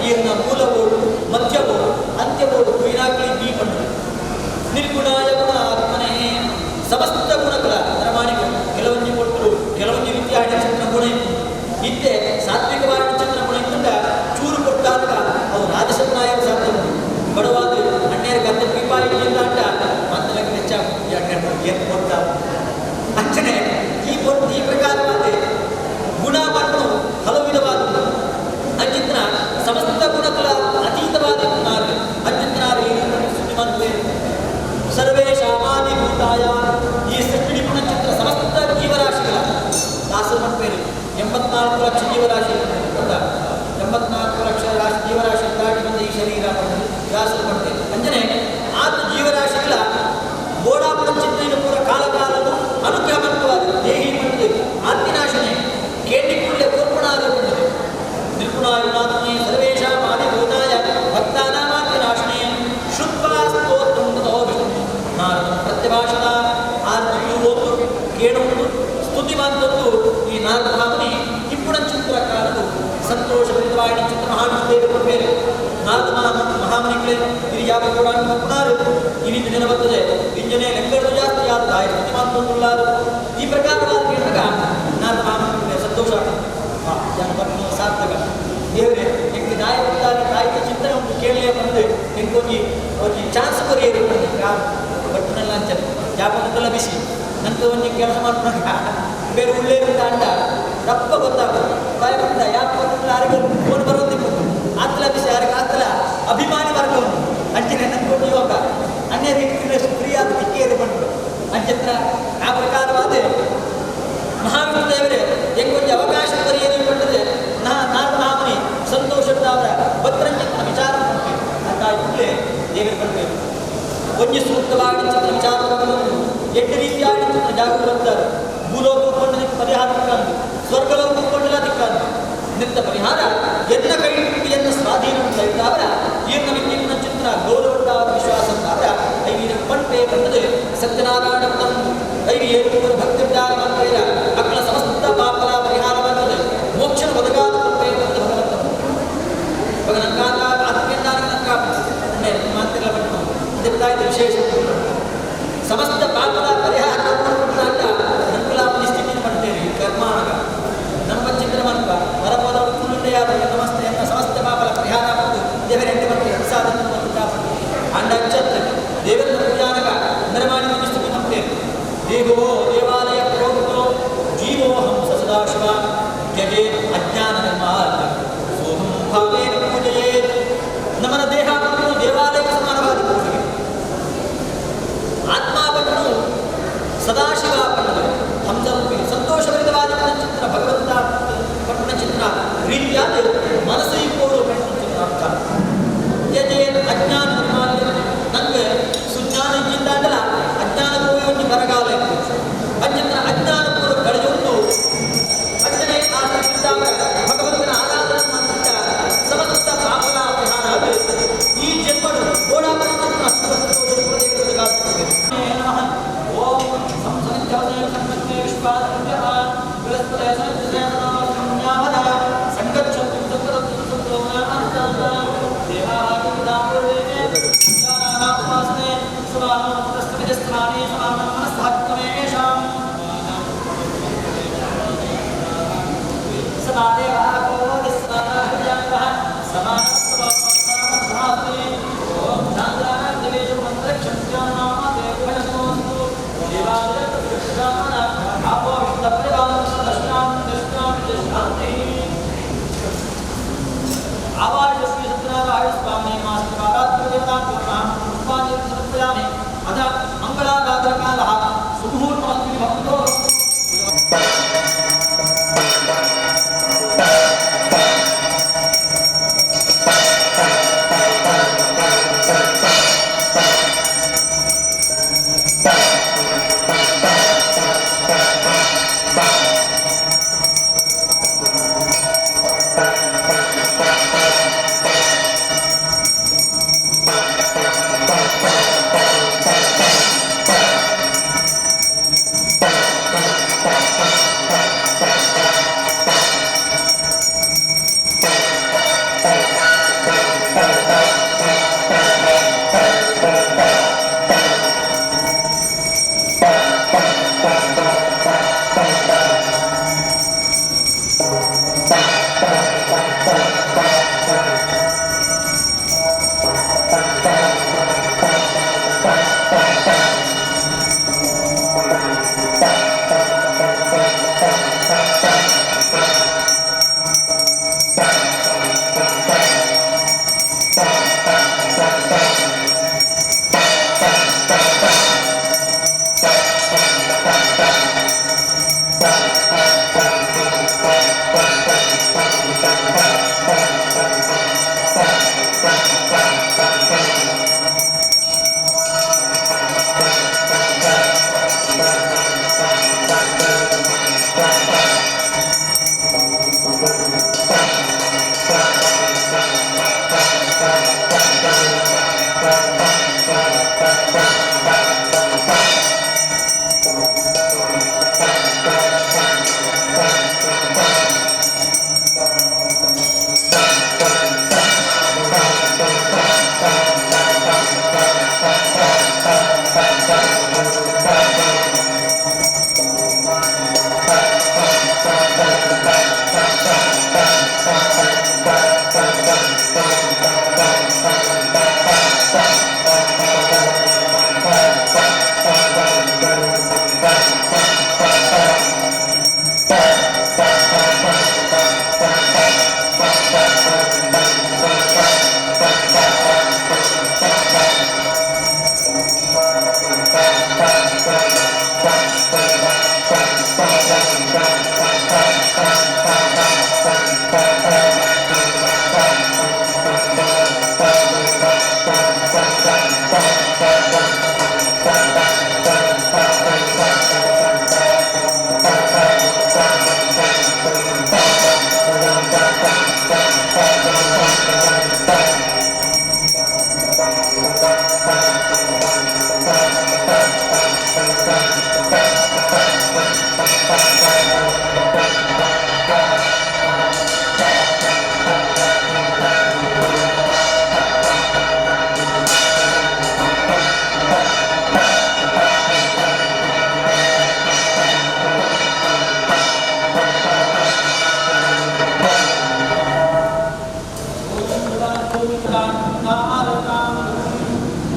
ಈರ್ನ ಮೂಲಬೋಡು ಮಧ್ಯಬೋಡು ಅಂತ್ಯಬೋಡು ಕುಯಿನಾಕ್ಲಿ ಬೀಪಣ್ಣು ನಿರ್ಗುಣಾಯ ಗುಣ ಆತ್ಮನೇ ಸಮಸ್ತ ಗುಣಗಳ ನರಮಾಣಿಗಳು ಕೆಲವೊಂದು ಕೊಟ್ಟರು ಕೆಲವೊಂದು ರೀತಿಯ ಚಿತ್ರ ಗುಣ ಇತ್ತು ಇತ್ತೆ ಸಾತ್ವಿಕವಾದ ಚಿತ್ರ ಗುಣ ಇತ್ತಂಡ ಚೂರು ಕೊಟ್ಟಾಗ ಅವು ರಾಜಸತ್ನಾಯ ಸಾಧ್ಯ ಉಂಟು ಬಡವಾದ ಅಣ್ಣೇರ ಗದ್ದೆ ಪೀಪಾಯಿ ಇಲ್ಲ ಅಂಟ ಮತ್ತೆ ಹೆಚ್ಚ ಏನು ಕೊಡ್ತಾ ಅಂಚನೆ ಈ ಕೊಟ್ಟು ಈ ಪ್ರಕಾರವಾದ ಗುಣ ಮತ್ತು ಹಲವು ವಿಧವಾದದ್ದು ಅಂಚಿತ್ರ ಸಮಸ್ತ ಗುಣಗಳ ಅತೀತವಾದ ಅಂಚಿತ್ರಾರು ಸುದ್ದಿ ಮಾಡ್ತೇವೆ ಸರ್ವೇಷಾಮಾದಿಭೂತಾಯ ಈ ಸೃಷ್ಟಿ ಚಿತ್ರ ಸಮಸ್ತ ಜೀವರಾಶಿಗಳ ದಾಸರು ಮಾಡ್ಬೇರು 84 ಲಕ್ಷ ಜೀವರಾಶಿ ಗೊತ್ತಾ 84 ಲಕ್ಷ ರಾಶಿ ಜೀವರಾಶಿ ದಾಟಿ ಬಂದ ಈ ಶರೀರ ದಾಸರು ಮಾಡ್ತೇವೆ ಅಂಜನೆ ಆತ ಜೀವರಾಶಿಗಳ ಗೋಡಾಪುರ ಚಿಂತೆಯನ್ನು ಪೂರ ಕಾಲ ಕಾಲವು ಅನುಗ್ರಹ ಮಂತವಾದ ದೇಹಿ ಬಂದಿದೆ ಆತ್ಮನಾಶನೆ ಕೇಳಿಕೊಳ್ಳೆ ಕೋರ್ಪಣಾದ ಬಂದಿದೆ ನಿರ್ಗುಣಾಯುಣಾತ್ಮೇ ಸರ್ವೇಷಾಂ ಆದಿಭೂತಾಯ ಭಕ್ತಾನಾಮಾತ್ಮನಾಶನೆ ಶುದ್ಧ್ವಾ ಸ್ತೋತ್ರಂ ತಥೋ ವಿಷ್ಣು ನಾರದಂ ಪ್ರತ್ಯಭಾಷತ ಆತ್ಮೀಯು ಒಂದು ಕೇಳುವುದು ಸ್ತುತಿ ಮಂತದ್ದು ಈ ನಾರದ ಮಹಾಮುನಿ ಇಪ್ಪುಣ ಚಿತ್ರ ಕಾಲದು ಸಂತೋಷಭರಿತವಾಗಿ ಚಿತ್ರ ಮಹಾವಿಷ್ಣುದೇವರು ಬೇರೆ ನಾರದ ಮಹಾಮುನಿಗಳೇ ಇದು ಯಾವ ಕೂಡ ಪುನಾರು ಇಲ್ಲಿಂದ ದಿನ ಬರ್ತದೆ ಇಂಜನೇ ಲೆಕ್ಕಗಳು ಜಾಸ್ತಿ ಆದ ತಾಯಿ ಸ್ತುತಿ ಮಾತೊಂದುಳ್ಳಾರು ಈ ಪ್ರಕಾರವಾದ ಕೇಳಿದಾಗ ನಾರದ ಮಹಾಮುನಿಗಳೇ ಸಂತೋಷ ಜನ ಬರ್ನು ಸಾರ್ಥಕ ದೇವರೇ ಎಂಗೆ ನಾಯಿ ಬರ್ತಾರೆ ತಾಯಿಗೆ ಚಿಂತನೆ ಉಂಟು ಕೇಳಲೇ ಬಂದು ಎಂಕೊಂಜಿ ಒಂಜಿ ಚಾನ್ಸ್ ಕೊರಿಯರು ಬಟ್ಟನೆಲ್ಲ ಅಂಚನೆ ಯಾಪಂತೆಲ್ಲ ಬಿಸಿ ನಂತರ ಒಂಜಿ ಕೆಲಸ ಮಾಡ್ಕೊಂಡ ಬೇರೆ ಉಳ್ಳೇ ಅಂತ ಅಂಡ ರಪ್ಪ ಗೊತ್ತಾಗ್ತದೆ ಬಾಯಿ ಬಂದ ಯಾಕೆ ಗೊತ್ತಿಲ್ಲ ಯಾರಿಗೂ ಫೋನ್ ಬರೋದಿಲ್ಲ ಆತಲ ಬಿಸಿ ಯಾರಿಗೆ ಆತಲ ಅಭಿಮಾನಿ ವರ್ಗ ಉಂಟು ಅಂಚಿನ ನನ್ಕೊಂಡು ಇವಾಗ ಅನ್ಯ ರೀತಿ ಫ್ರೀ ಆದ ದಿಕ್ಕಿಯಲ್ಲಿ ಬಂದರು ಅಂಚತ್ರ ಆ ಪ್ರಕಾರವಾದ ಮಹಾವಿಷ್ಣು ದೇವರೇ ಹೆಂಗೊಂದು ಅವಕಾಶ ಕೊರಿಯಲು ಬಂದರೆ ನಾ ನಾರದ ಮಹಾಮುನಿ ಸಂತೋಷದ ಅವರ ಭದ್ರಂಚಿತ್ರ ವಿಚಾರ ಅಂತ ಕೂಡಲೇ ದೇವರು ಬರಬೇಕು ಒಂಜಿ ಸೂಕ್ತವಾಗಿ ಚಿತ್ರ ವಿಚಾರ ಎಂಟು ರೀತಿಯಾಗಿ ಚಿತ್ರ ಜಾಗೃತ ಬರ್ತಾರೆ ಭೂಲೋಕ ಕೊಂಡ ಪರಿಹಾರ ತಿಕ್ಕಂದು ಸ್ವರ್ಗಲೋಕ ಕೊಂಡಲ ತಿಕ್ಕಂದು ನಿಂತ ಪರಿಹಾರ ಎನ್ನ ಕೈ ಎನ್ನ ಸ್ವಾಧೀನ ಇವಾಗ ನಂಗಾದ ಆತ್ಮೆಂದಾನ ನಂಗ ಮಾತಿಲ್ಲ ಪಟ್ಟು ಅದಕ್ಕಾಯ್ತು ವಿಶೇಷ ಸಮಸ್ತ ಪಾಪದ ಪರಿಹಾರ ನಂಕುಲಾಪನ ಸ್ಥಿತಿ ಪಡ್ತೇವೆ ಕರ್ಮಾಣಗ ನಮ್ಮ ಚಿತ್ರ ಮನ್ಪ ವರಪೋದ ಕುಲುಂಡೆಯಾದ ನಮಸ್ತೆ ಎನ್ನ ಸಮಸ್ತ ಪಾಪದ ಪರಿಹಾರ ಪಟ್ಟು ದೇವರ ಎಂಟು ಮತ್ತು ಪ್ರಸಾದ ಅಂಡ ಅಚ್ಚತ್ತ ದೇವರ ಪೂಜಾನಗ ನರಮಾಣಿ ಸ್ಥಿತಿ ಮಾಡ್ತೇವೆ. ದೇವೋ ದೇವಾಲಯ ಪ್ರೋಕ್ತೋ ಜೀವೋಹಂ ಸ ಸದಾಶಿವ ತ್ಯಜೇ ಅಜ್ಞಾನ ನಿರ್ಮಾಲ್ಯ ಸೋಹಂ ಭಾವೇನ ಪೂಜೆಯೇ. ನಮ್ಮನ ದೇಹ ದೇವಾಲಯಕ್ಕೆ ಸಮಾನವಾದ ಪೂಜೆಗೆ ಆತ್ಮಾಪಣ್ಣು ಸದಾಶಿವ ಪಣ್ಣದು ಹಂಸರೂಪಿ ಸಂತೋಷಭರಿತವಾದ ಚಿತ್ರ ಭಗವಂತ ಪಟ್ಟಣ ಚಿತ್ರ ರೀತಿಯಾದ ಮನಸ್ಸು ಇಪ್ಪೋಡು ಚಿತ್ರ ಅರ್ಥ. ತ್ಯಜೇತ್ ಅಜ್ಞಾನ ನಿರ್ಮಾಲ್ಯ ನಂಗೆ ಸುಜ್ಞಾನ ಇದ್ದಿಂದಾಗಲ ಅಜ್ಞಾನ ಒಂದು ಬರಗಾಲ ಇತ್ತು ಅಂಚಿನ ಅಜ್ಞಾನ ಪೂರ್ವ ಕಳೆಯುವುದು ಅಂಜನೆ ಆಸಕ್ತಿದ್ದಾಗ ಭಗವಂತನ ಆರಾಧನೆ ಮಾಡ್ತಿದ್ದ ಸಮಸ್ತ ಪಾಪದ ಪರಿಹಾರ ಈ ಜನ್ಮಡು ಓಡಾಪನ ಓಂ अथ मङ्गलागात्रकालः सुमुहूर्तमस्ति भक्तो.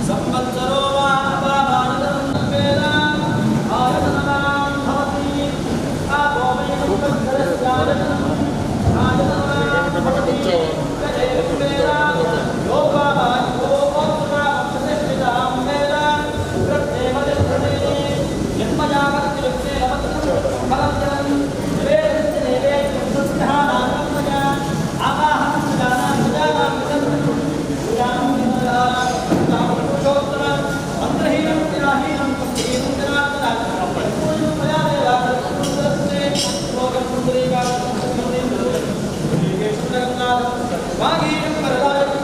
ಸಂವತ್ಸರೋ ವಾ ಅಪಾಮಾಯತನಂ ವೇದ ಆಯತನವಾನ್ ಭವತಿ ಆಪೋ ವೈ ಸಂವತ್ಸರಸ್ಯಾಯತನಂ ಆಯತನವಾನ್ ಭವತಿ ಯಜೇವ ವೇದ ಯೋ ವಾ ಯೋಗೋತ್ಸವಾಂ ವೇದ ಪ್ರತ್ಯೇವ ತಿಷ್ಠತಿ ಯನ್ಮಯಾವತಿಯುಕ್ತೇನ ಫಲಂ ನಿವೇದಸ್ಯ ನೈವೇದ್ಯಂ ಸಸ್ಯಹಾನಾಂ ಮಯಾ ಆವಾಹನಂ ಜಾನಾಮಿ ಜಾನಾಮಿ ಪೂಜಾಂ ಪುರುಷೋತ್ತಮ ಮಂತ್ರಹೀನಂ ವಿರಾಹೀನಂ ಭಕ್ತಿಹೀನಂ ಜನಾರ್ದನ ಪೂಜಂ ಮಯಾ ದೇವಾ ಶ್ಲೋಕಂ ವಾಗೀಶಂ ವರದಾಯಕಂ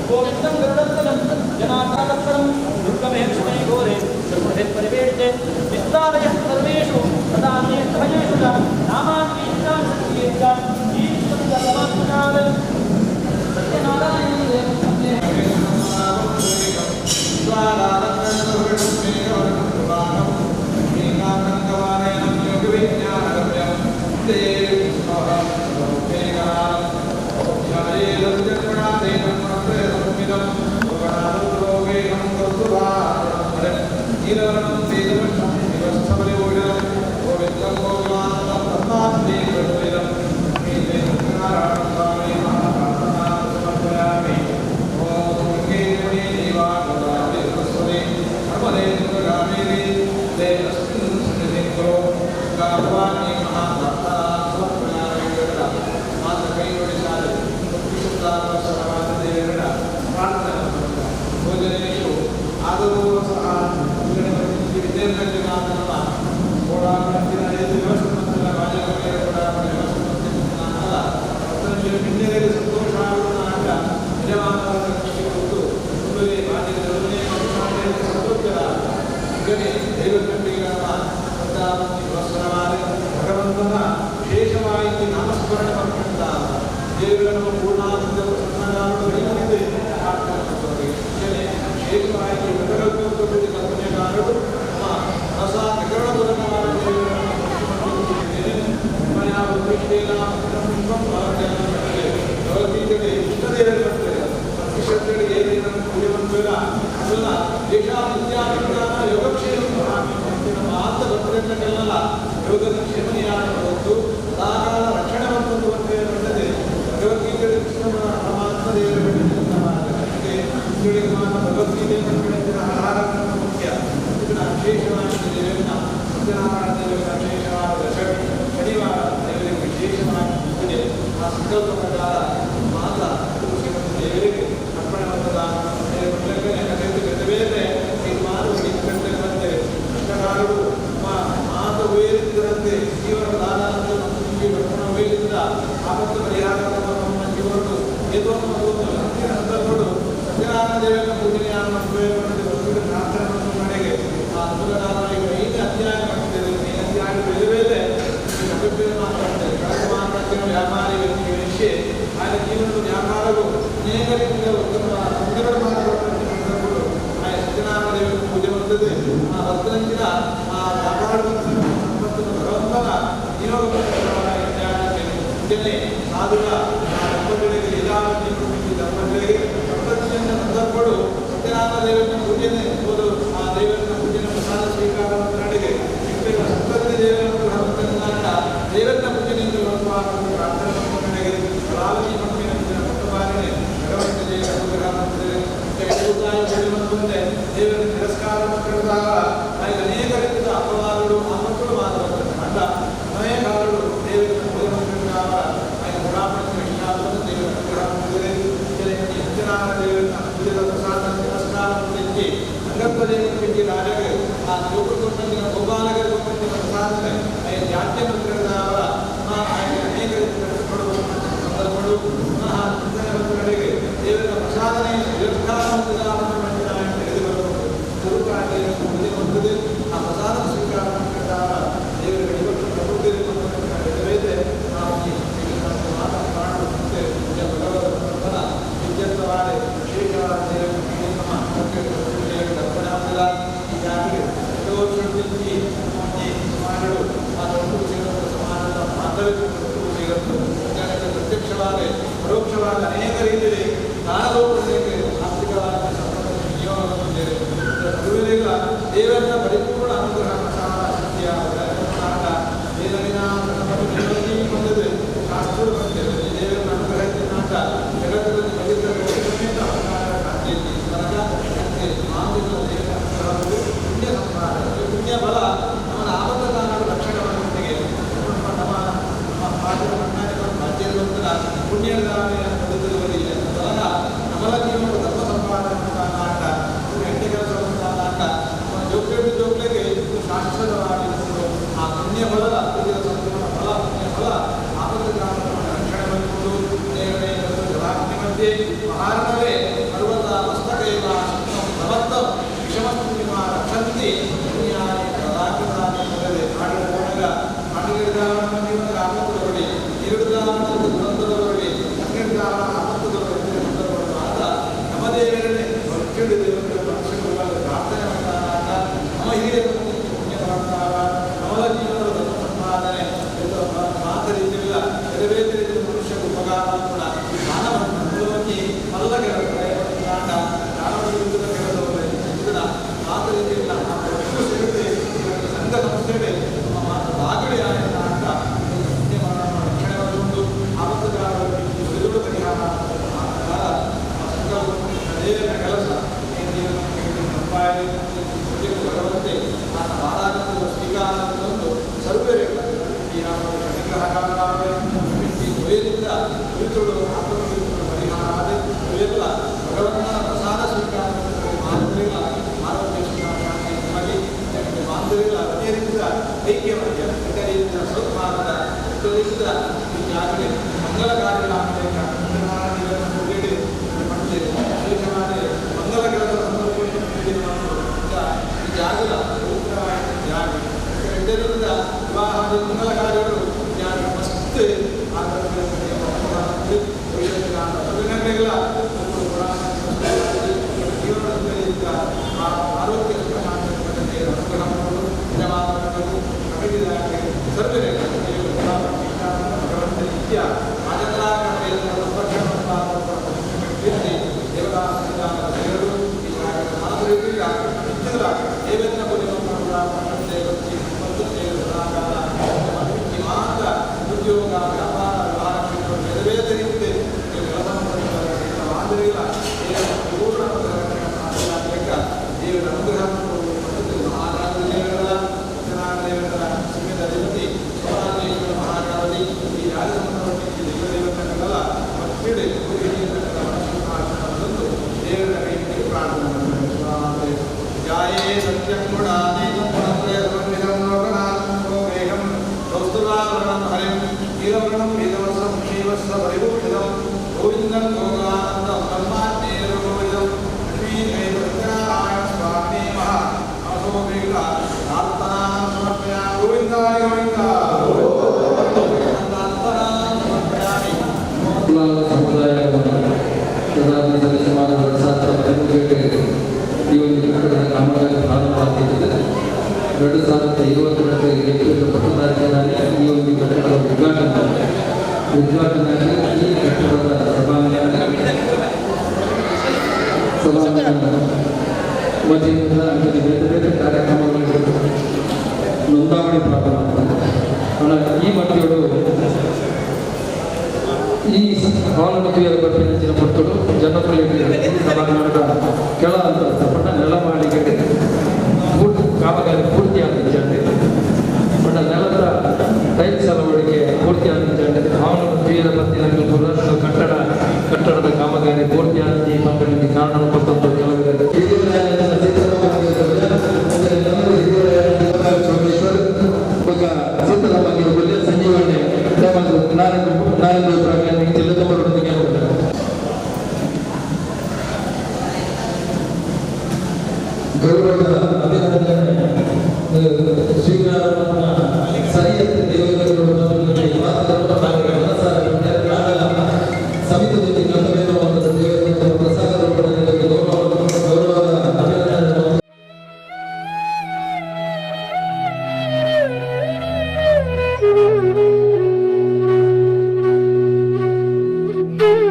ಗೋವಿಂದಂ ಗರುಡಧ್ವಜಂ ಜನಾರ್ದನತತ್ಪರಂ ದುರ್ಗಮೇಕ್ಷಮೇ ಘೋರೆ ತ್ರಿಪುರಭಿಃ ವಿಸ್ತಾರಯಃ ಸರ್ವೇಷು ತದಾನ್ಯೇಷು ಚ ನಾಮಾನ್ವೀಷ್ಟಾನ್ ಸತ್ಯೇತ್ಯ ಈಶ್ವರಸಮಾತ್ಮನಾದ ಸತ್ಯನಾರಾಯಣ ಭಗವಂತನ ವಿಶೇಷವಾಗಿ ನಾಮಸ್ಮರಣೆ ಮಾಡ್ಕೊಂಡ ದೇವರನ್ನು ಪೂರ್ಣಾನಂದ ವಿಶೇಷವಾಗಿ ಕಲ್ಪನೆಗಾರರು ರಸ ಯೋಗಕ್ಷೇಮನಿಯಾಗಬಹುದು ಸದಾಕಾಲ ರಕ್ಷಣೆ ಬಂದು ಭಗವದ್ಗೀತೆ ಕೃಷ್ಣ ಪರಮಾತ್ಮ ದೇವರ ಭಗವದ್ಗೀತೆ ಆಹಾರ ಮುಖ್ಯ ಇದನ್ನ ವಿಶೇಷವಾಗಿ ದೇವರನ್ನ ಸತ್ಯನಾರಾಯಣ ದೇವರ ವಿಶೇಷವಾದ ಶನಿವಾರ ದೇವರಿಗೆ ವಿಶೇಷವಾಗಿ ಪೂಜೆ ಆ ಸಂಕಲ್ಪ ಪ್ರಕಾರ ಮಾತ್ರ ದೇವರಿಗೆ ಅರ್ಪಣೆ ಮಾಡ್ತದ ಬೇರೆ ಇದು ಮಾತು ಬರ್ತೇವೆ ಕಷ್ಟಕಾಲರು ಮಾತು ಉಯರಿದ್ದರಂತೆ ಜೀವನ ದಾನ ಅಂತ ಬರ್ಪಣ ಉಯರಿದ್ದ ಆಪತ್ತು ಪರಿಹಾರ ನಮ್ಮ ಜೀವನಗಳು ಏದೋ ಒಂದು ಅಂತಿಮ ಸಂದರ್ಭಗಳು ಸತ್ಯನಾರಾಯಣ ದೇವರ ಪೂಜನೆಯನ್ನು ಮಾಡುವೆ ಪ್ರಾರ್ಥನೆ ಮನೆಗೆ ಆ ಅದ್ಭುತನಾರಾಯಣ ಐದು ಅಧ್ಯಾಯ ಮಾಡ್ತೇವೆ. ಈ ಅಧ್ಯಾಯ ಬೇರೆ ಬೇರೆ ಅಭಿಪ್ರಾಯ ಮಾತಾಡ್ತೇವೆ. ಕಳೆದ ಮಾತಾಡ್ತೇವೆ ವ್ಯಾಪಾರಿ ವ್ಯಕ್ತಿಗೆ ವಿಷಯ ಆಯನ ಜೀವನದ ವ್ಯಾಪಾರವು ಅನೇಕ ರೀತಿಯ ಉತ್ತಮ ಸುಂದರ ಮಾತುಗಳು ಆಯ ಸತ್ಯನಾರಾಯಣ ದೇವರ ಪೂಜೆ ಬರ್ತದೆ. ಆ ಭಕ್ತನಂಚಿನ ಆ ವ್ಯಾಪಾರ ಸಂಪತ್ತನ್ನು ಭಗವಂತನ ನಿಯೋಗ ಪೂಜನೆ ಸಾಧುಗಳ ದಂಪತಿಗಳಿಗೆ ಲೀಲಾವತಿ ದಂಪತಿಗಳಿಗೆ ಸಂಪತ್ತಿನ ಸಂದರ್ಭಗಳು ಸತ್ಯನಾರಾಯಣ ದೇವರನ್ನ ಪೂಜನೆ ಹೋದು ಆ ದೇವರನ್ನ ಪೂಜನೆ ಪ್ರಸಾದ ಸ್ವೀಕಾರ ನಡೆಗೆ ಸಂಪತ್ತಿನ ದೇವರನ್ನು ಭಗವಂತನ ದೇವರನ್ನ ಪೂಜನೆಯಿಂದ ಪ್ರಾರ್ಥನೆ ನಡೆಗೆ ಕಲಾವತಿ ಮಣ್ಣಿನ ಪಟ್ಟಬಾರನೆ ಭಗವಂತ ದೇವರ ಪೂಜೆ ದೇವರ ತಿರಸ್ಕಾರ ಮಾಡಿದಾಗ ಅನೇಕ ರೀತಿಯ ಅಪವಾದಗಳು ಆಪತ್ತುಗಳು ಮಾತ್ರ ಅಂಡ ಅನೇಕಾಲಗಳು ದೇವರ ಪೂಜೆ ಮಾಡಿದಾಗ ದೇವರ ಅನುಗ್ರಹ ಸತ್ಯನಾರಾಯಣ ದೇವರನ್ನ ಪೂಜೆದ ಪ್ರಸಾದ ತಿರಸ್ಕಾರ ಮಾಡಿದ್ವಿ ಅಂಗತ್ವದೇವನ ರಾಜಗೆ ಆ ಗೋಕುಲಕೊಂಡಂತಿನ ಗೋಪಾಲಕರ ಕೊಂಡಂತಿನ ಪ್ರಸಾದನೆ ಜಾತ್ಯ ಮಂತ್ರಿಗಳವರ ಅನೇಕ ರೀತಿ ಸಂದರ್ಭಗಳು ಪುನಃ ಚಿಂತನೆ ಮಂತ್ರಿಗಳಿಗೆ ದೇವರ ಪ್ರಸಾದನೆ ತಿರಸ್ಕಾರ ತಿಳಿದು ಬರಬಹುದು. ಗುರುಕಾಗಿ ಪೂಜೆ ಮಾಡ್ತದೆ ಆ ಪ್ರಸಾದ ಸ್ವೀಕಾರ ಮಾಡಿದಾಗ ದೇವರ ಗಡಿಬಟ್ಟು ಪ್ರಕೃತಿ ನಾವು ಈ ವಿದ್ಯಂತವಾದ ವಿಶೇಷವಾದ ದೇವರ ಈ ಜಾತಿಗೆ ಸಮಾಜಗಳು ಆ ದೊಡ್ಡ ಸಮಾಜದ ಬಾಂಧವ್ಯ ಪ್ರತ್ಯಕ್ಷವಾದ ಪರೋಕ್ಷವಾದ ಅನೇಕ ರೀತಿಯಲ್ಲಿ ದಾನರೂಪದಲ್ಲಿ ಆರ್ಥಿಕವಾದ ನಿಯೋಗ ಹೊಂದಿದೆ. ಗುರುವಿನ ದೇವರ ಪರಿಪೂರ್ಣ ಅನುಗ್ರಹ ಪ್ರಸಾದ ಶಕ್ತಿಯ ಬಂದದ್ದು ಶಾಸ್ತ್ರ ಬಂದಿದೆ. ದೇವರ ಅನುಗ್ರಹದಿಂದ ಜಗತ್ತಿನಲ್ಲಿ ಪವಿತ್ರ ದೇವರ ಅನುಗ್ರಹವು ಪುಣ್ಯ ಸಂಸಾರ ಪುಣ್ಯ ಬಲ ನಮ್ಮ ಆಪತ್ತದಾನದ ರಕ್ಷಣೆ ಮಾಡುವಂತೆಗೆ ನಮ್ಮ ನಮ್ಮ ಪಾಠದ ಭಾಗ್ಯದ ಪುಣ್ಯದಾನ ಬಲ ನಮಲ ಜೀವನದ ಧರ್ಮ ಸಂಪಾದನೆ ಆಟ ಎಣ್ಣೆ ಕೆಲಸ ಆಟ ಜೋಕ್ಲೆ ಜೋಕ್ಲೆಗೆ ಶಾಶ್ವತವಾಗಿ ಆ ಪುಣ್ಯ ಬಲದ ಅತ್ಯಂತ ಸಂಪೂರ್ಣ ಫಲ ಪುಣ್ಯ ಫಲ ಆಪತ್ತು ರಕ್ಷಣೆ ಮಾಡಿಕೊಂಡು ಜಲಾಗ್ನಿ ಮಧ್ಯೆ ಮಹಾರಣವೇ ಪರ್ವತ ಮಸ್ತಕೈವ ಪ್ರಬದ್ಧ ವಿಷಮಸ್ತಿಮ ರಕ್ಷಂತಿ ಪುಣ್ಯಾನಿ ಕದಾಕೃತಾನಿ ಮೊದಲೇ ಹಾಡಿದ ಹೋದಾಗ ಹಾಡಿದ ಆಪತ್ತು ಬರಲಿ, ನೀರಿಡದಾವಣ ದುರಂತದ ಬರಲಿ, ಅಗ್ನಿದಾವಣ ಆಪತ್ತು ಬರಲಿ ಸಂದರ್ಭವನ್ನು ಆದ ನಮ್ಮ ದೇವರನ್ನೇ ಭಕ್ತಿಯುಳ್ಳ ದೇವರ ಮನುಷ್ಯಗಳ ಪ್ರಾರ್ಥನೆ ಮಾಡ್ತಾರಾಗ ನಮ್ಮ ಹಿರಿಯರು ಪುಣ್ಯ ಮಾಡ್ತಾರ ನಮ್ಮದ ಜೀವನದ ಧರ್ಮ ಸಂಪಾದನೆ ಮಾತ ರೀತಿಯಿಲ್ಲ ಬೇರೆ ಬೇರೆ ರೀತಿಯ ಮನುಷ್ಯರ ಉಪಕಾರ ಕೂಡ ಮಾನವ ಮೂಲವಾಗಿ ಮಲ್ಲ ಕೆಲಸ ಕೆಲಸವನ್ನು ಮಾತ ರೀತಿಯಿಲ್ಲ ಸಂಘ ಸಂಸ್ಥೆಗಳೇ ನಮ್ಮ ಮಾತು ಬಾಗಡಿ ಅಂತ ಪುಣ್ಯ ರಕ್ಷಣೆ ಮಾಡುವುದು ಆಪತ್ತುಗಳ ಪರಿಹಾರ ದೇವರ ಕೆಲಸ ಭಗವಂತೆ ಆತ ಬಾಲಾನಂದ ಸ್ವೀಕಾರ ಸರ್ವೇ ಅನುಗ್ರಹ ದ್ವಯದಿಂದ ಪವಿತ್ರಗಳು ಆಪತ್ತು ಪರಿಹಾರ ಆದ ಇವೆಲ್ಲ ಭಗವಂತನ ಪ್ರಸಾದ ಸ್ವೀಕಾರ ಮಾನವರಿಗಳ ಆರೋಗ್ಯ ಶಾಂತಿ ಮಾನವರಿಗಳ ಅದೇ ರೀತಿಯ ಐಕ್ಯ ಮಧ್ಯ ಅದೇ ರೀತಿಯ ಸದ್ಭಾವದ ರೀತಿಯ ಈ ಜಾಗರೆ ಮಂಗಲ ಕಾರ್ಯಗಳಾಗಬೇಕ ವಿಶೇಷವಾದ ಮಂಗಲ ಕೆಲಸದ ಸಂದರ್ಭದಲ್ಲಿ ಈ ಜಾಗದ ಪವಿತ್ರವಾದ ಜಾಗ ಇದರಿಂದ ವಿವಾಹದ ಮಂಗಲ ಕಾರ್ಯಗಳು ಜಾಗ ಮಸ್ತ್ ಜೀವನದಲ್ಲಿ ಆರೋಗ್ಯ ಸರ್ವೇ ಭಗವಂತ ನಿತ್ಯ ಮಾತ್ರ ಉದ್ಯೋಗ ವ್ಯಾಪಾರ ವ್ಯವಹಾರ ಕ್ಷೇತ್ರ ಬೇರೆ ಬೇರೆ ರೀತಿ ಕೆಲಸ ಮಾದರಿಗಳ ಪೂರ್ಣ ದೇವರ ಅನುಗ್ರಹ ಮಹಾರಾಜ ದೇವರ ದೇವರ ಸಿಂಹದ ಅಧಿಪತಿ ಸೋಮರಾಜೇಶ್ವರ ಮಹಾಕಾಳಿ ಈ ರಾಜ ಸಂಬಂಧಪಟ್ಟ ದೇವತೆಗಳೆಲ್ಲ ಭಕ್ತಿಡೆ ದೇವರ ಕೈಗೆ ಪ್ರಾರ್ಥನೆ ಜಾಯೇ ಸತ್ಯಂ ಗುಣಾನೀತಂ ಗುಣತ್ರಯ ಲೋಕನಾಥಂ ಕೌಸ್ತುಭಾಭರಣಂ ಹರಿಂ ನೀಲವರ್ಣಂ ವೇದವತ್ಸಂ ಶ್ರೀವತ್ಸ ಪರಿಭೂಷಿತಂ ಗೋವಿಂದಂ ಗೋಗಾನಂದಂ ಬ್ರಹ್ಮಾಜ್ಞೇಯಗೋವಿಂದಂ ಲಕ್ಷ್ಮೀ ಸ್ವಾಮಿ ಮಹಾ ಅಸೋಮೇಘ ಪ್ರಾರ್ಥನಾ ಸಮರ್ಪಯಾಮಿ ಗೋವಿಂದಾಯ ಗೋವಿಂದ ಸಮುದಾಯವನ್ನು ಸುಮಾರು 2013 ಈ ಒಂದು ಕಟ್ಟಡದ ಕಾಮಗಾರಿ ಪ್ರಾರಂಭ ಆಗ್ತಿದೆ. 2022 ಏಪ್ರಿಲ್ 10 ತಾರೀಕಿನಲ್ಲಿ ಈ ಒಂದು ಕಟ್ಟಡದ ಉದ್ಘಾಟನೆ ಈ ಕಟ್ಟಡದ ಸಭಾಂಗಣ ವತಿಯಿಂದ ಬೇರೆ ಬೇರೆ ಕಾರ್ಯಕ್ರಮಗಳಿಗೆ ನೋಂದಾವಣಿ ಪ್ರಾರಂಭ ಈ ಮಧ್ಯೆಯು ಈ ಹಾಲನ್ನು ತುಯಲು ಬರ್ಪಿನ ಪೊರ್ತುಡು ಜನಕುಲೆಗ್ ಸಭಾಂಗಣದ ಕೆಳ ಅಂತ ಪಂಡ ನೆಲ ಮಾಳಿಗೆ ಪೂರ್ತಿ ಕಾಮಗಾರಿ ಪೂರ್ತಿ ಆದಿಜ್ಜಂಡ್ ಪಂಡ ನೆಲದ ಟೈಲ್ಸ್ ಅಳವಡಿಕೆ ಪೂರ್ತಿ ಆದಿಜ್ಜಂಡ್ ಹಾಲನ್ನು ತುಯಲ ಬತ್ತಿನ ಕಟ್ಟಡದ ಕಾಮಗಾರಿ ಪೂರ್ತಿ ಆದಿ ಪಂಡನಿಗೆ ಕಾರಣ ಕೊಟ್ಟಂತ ಕೆಲವರಿಗೆ ಸಂಜೀವಣ್ಣೆ ನಾರಾಯಣ ಗೌರವದ ಅಭಿನಂದನೆ ಸ್ವೀಕಾರವನ್ನು ಸರಿಯಾದ ದೇವರುಗಳು ಸಮಿತಿ ಜೊತೆ ದೇವರ ಪ್ರಸಾದ ಗೌರವದ ಅಭಿನಂದನೆ. Thank you.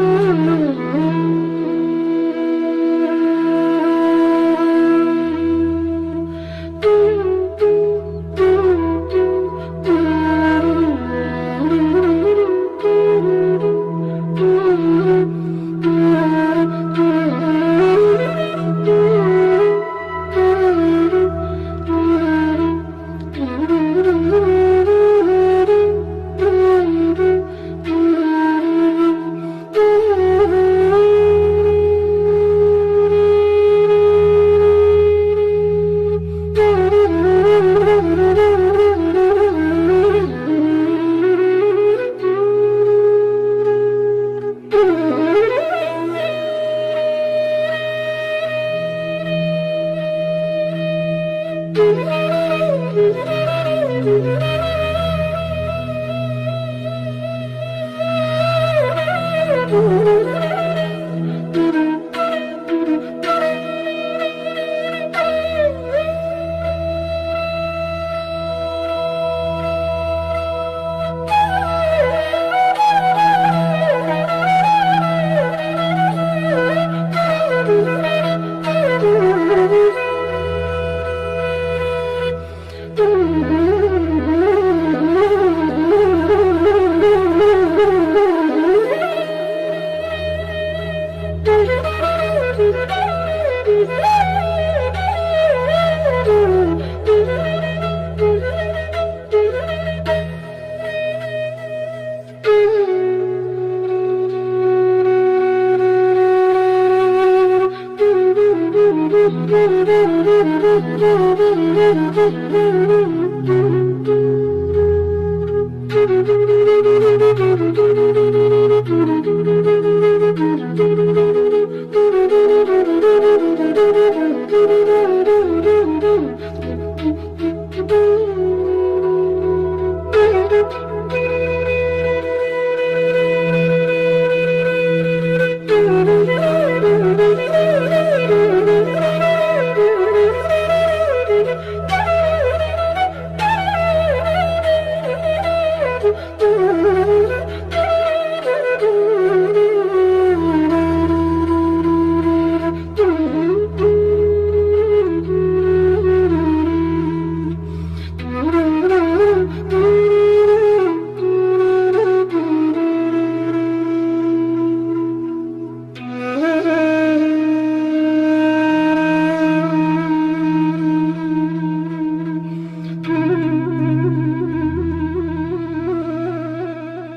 Thank you.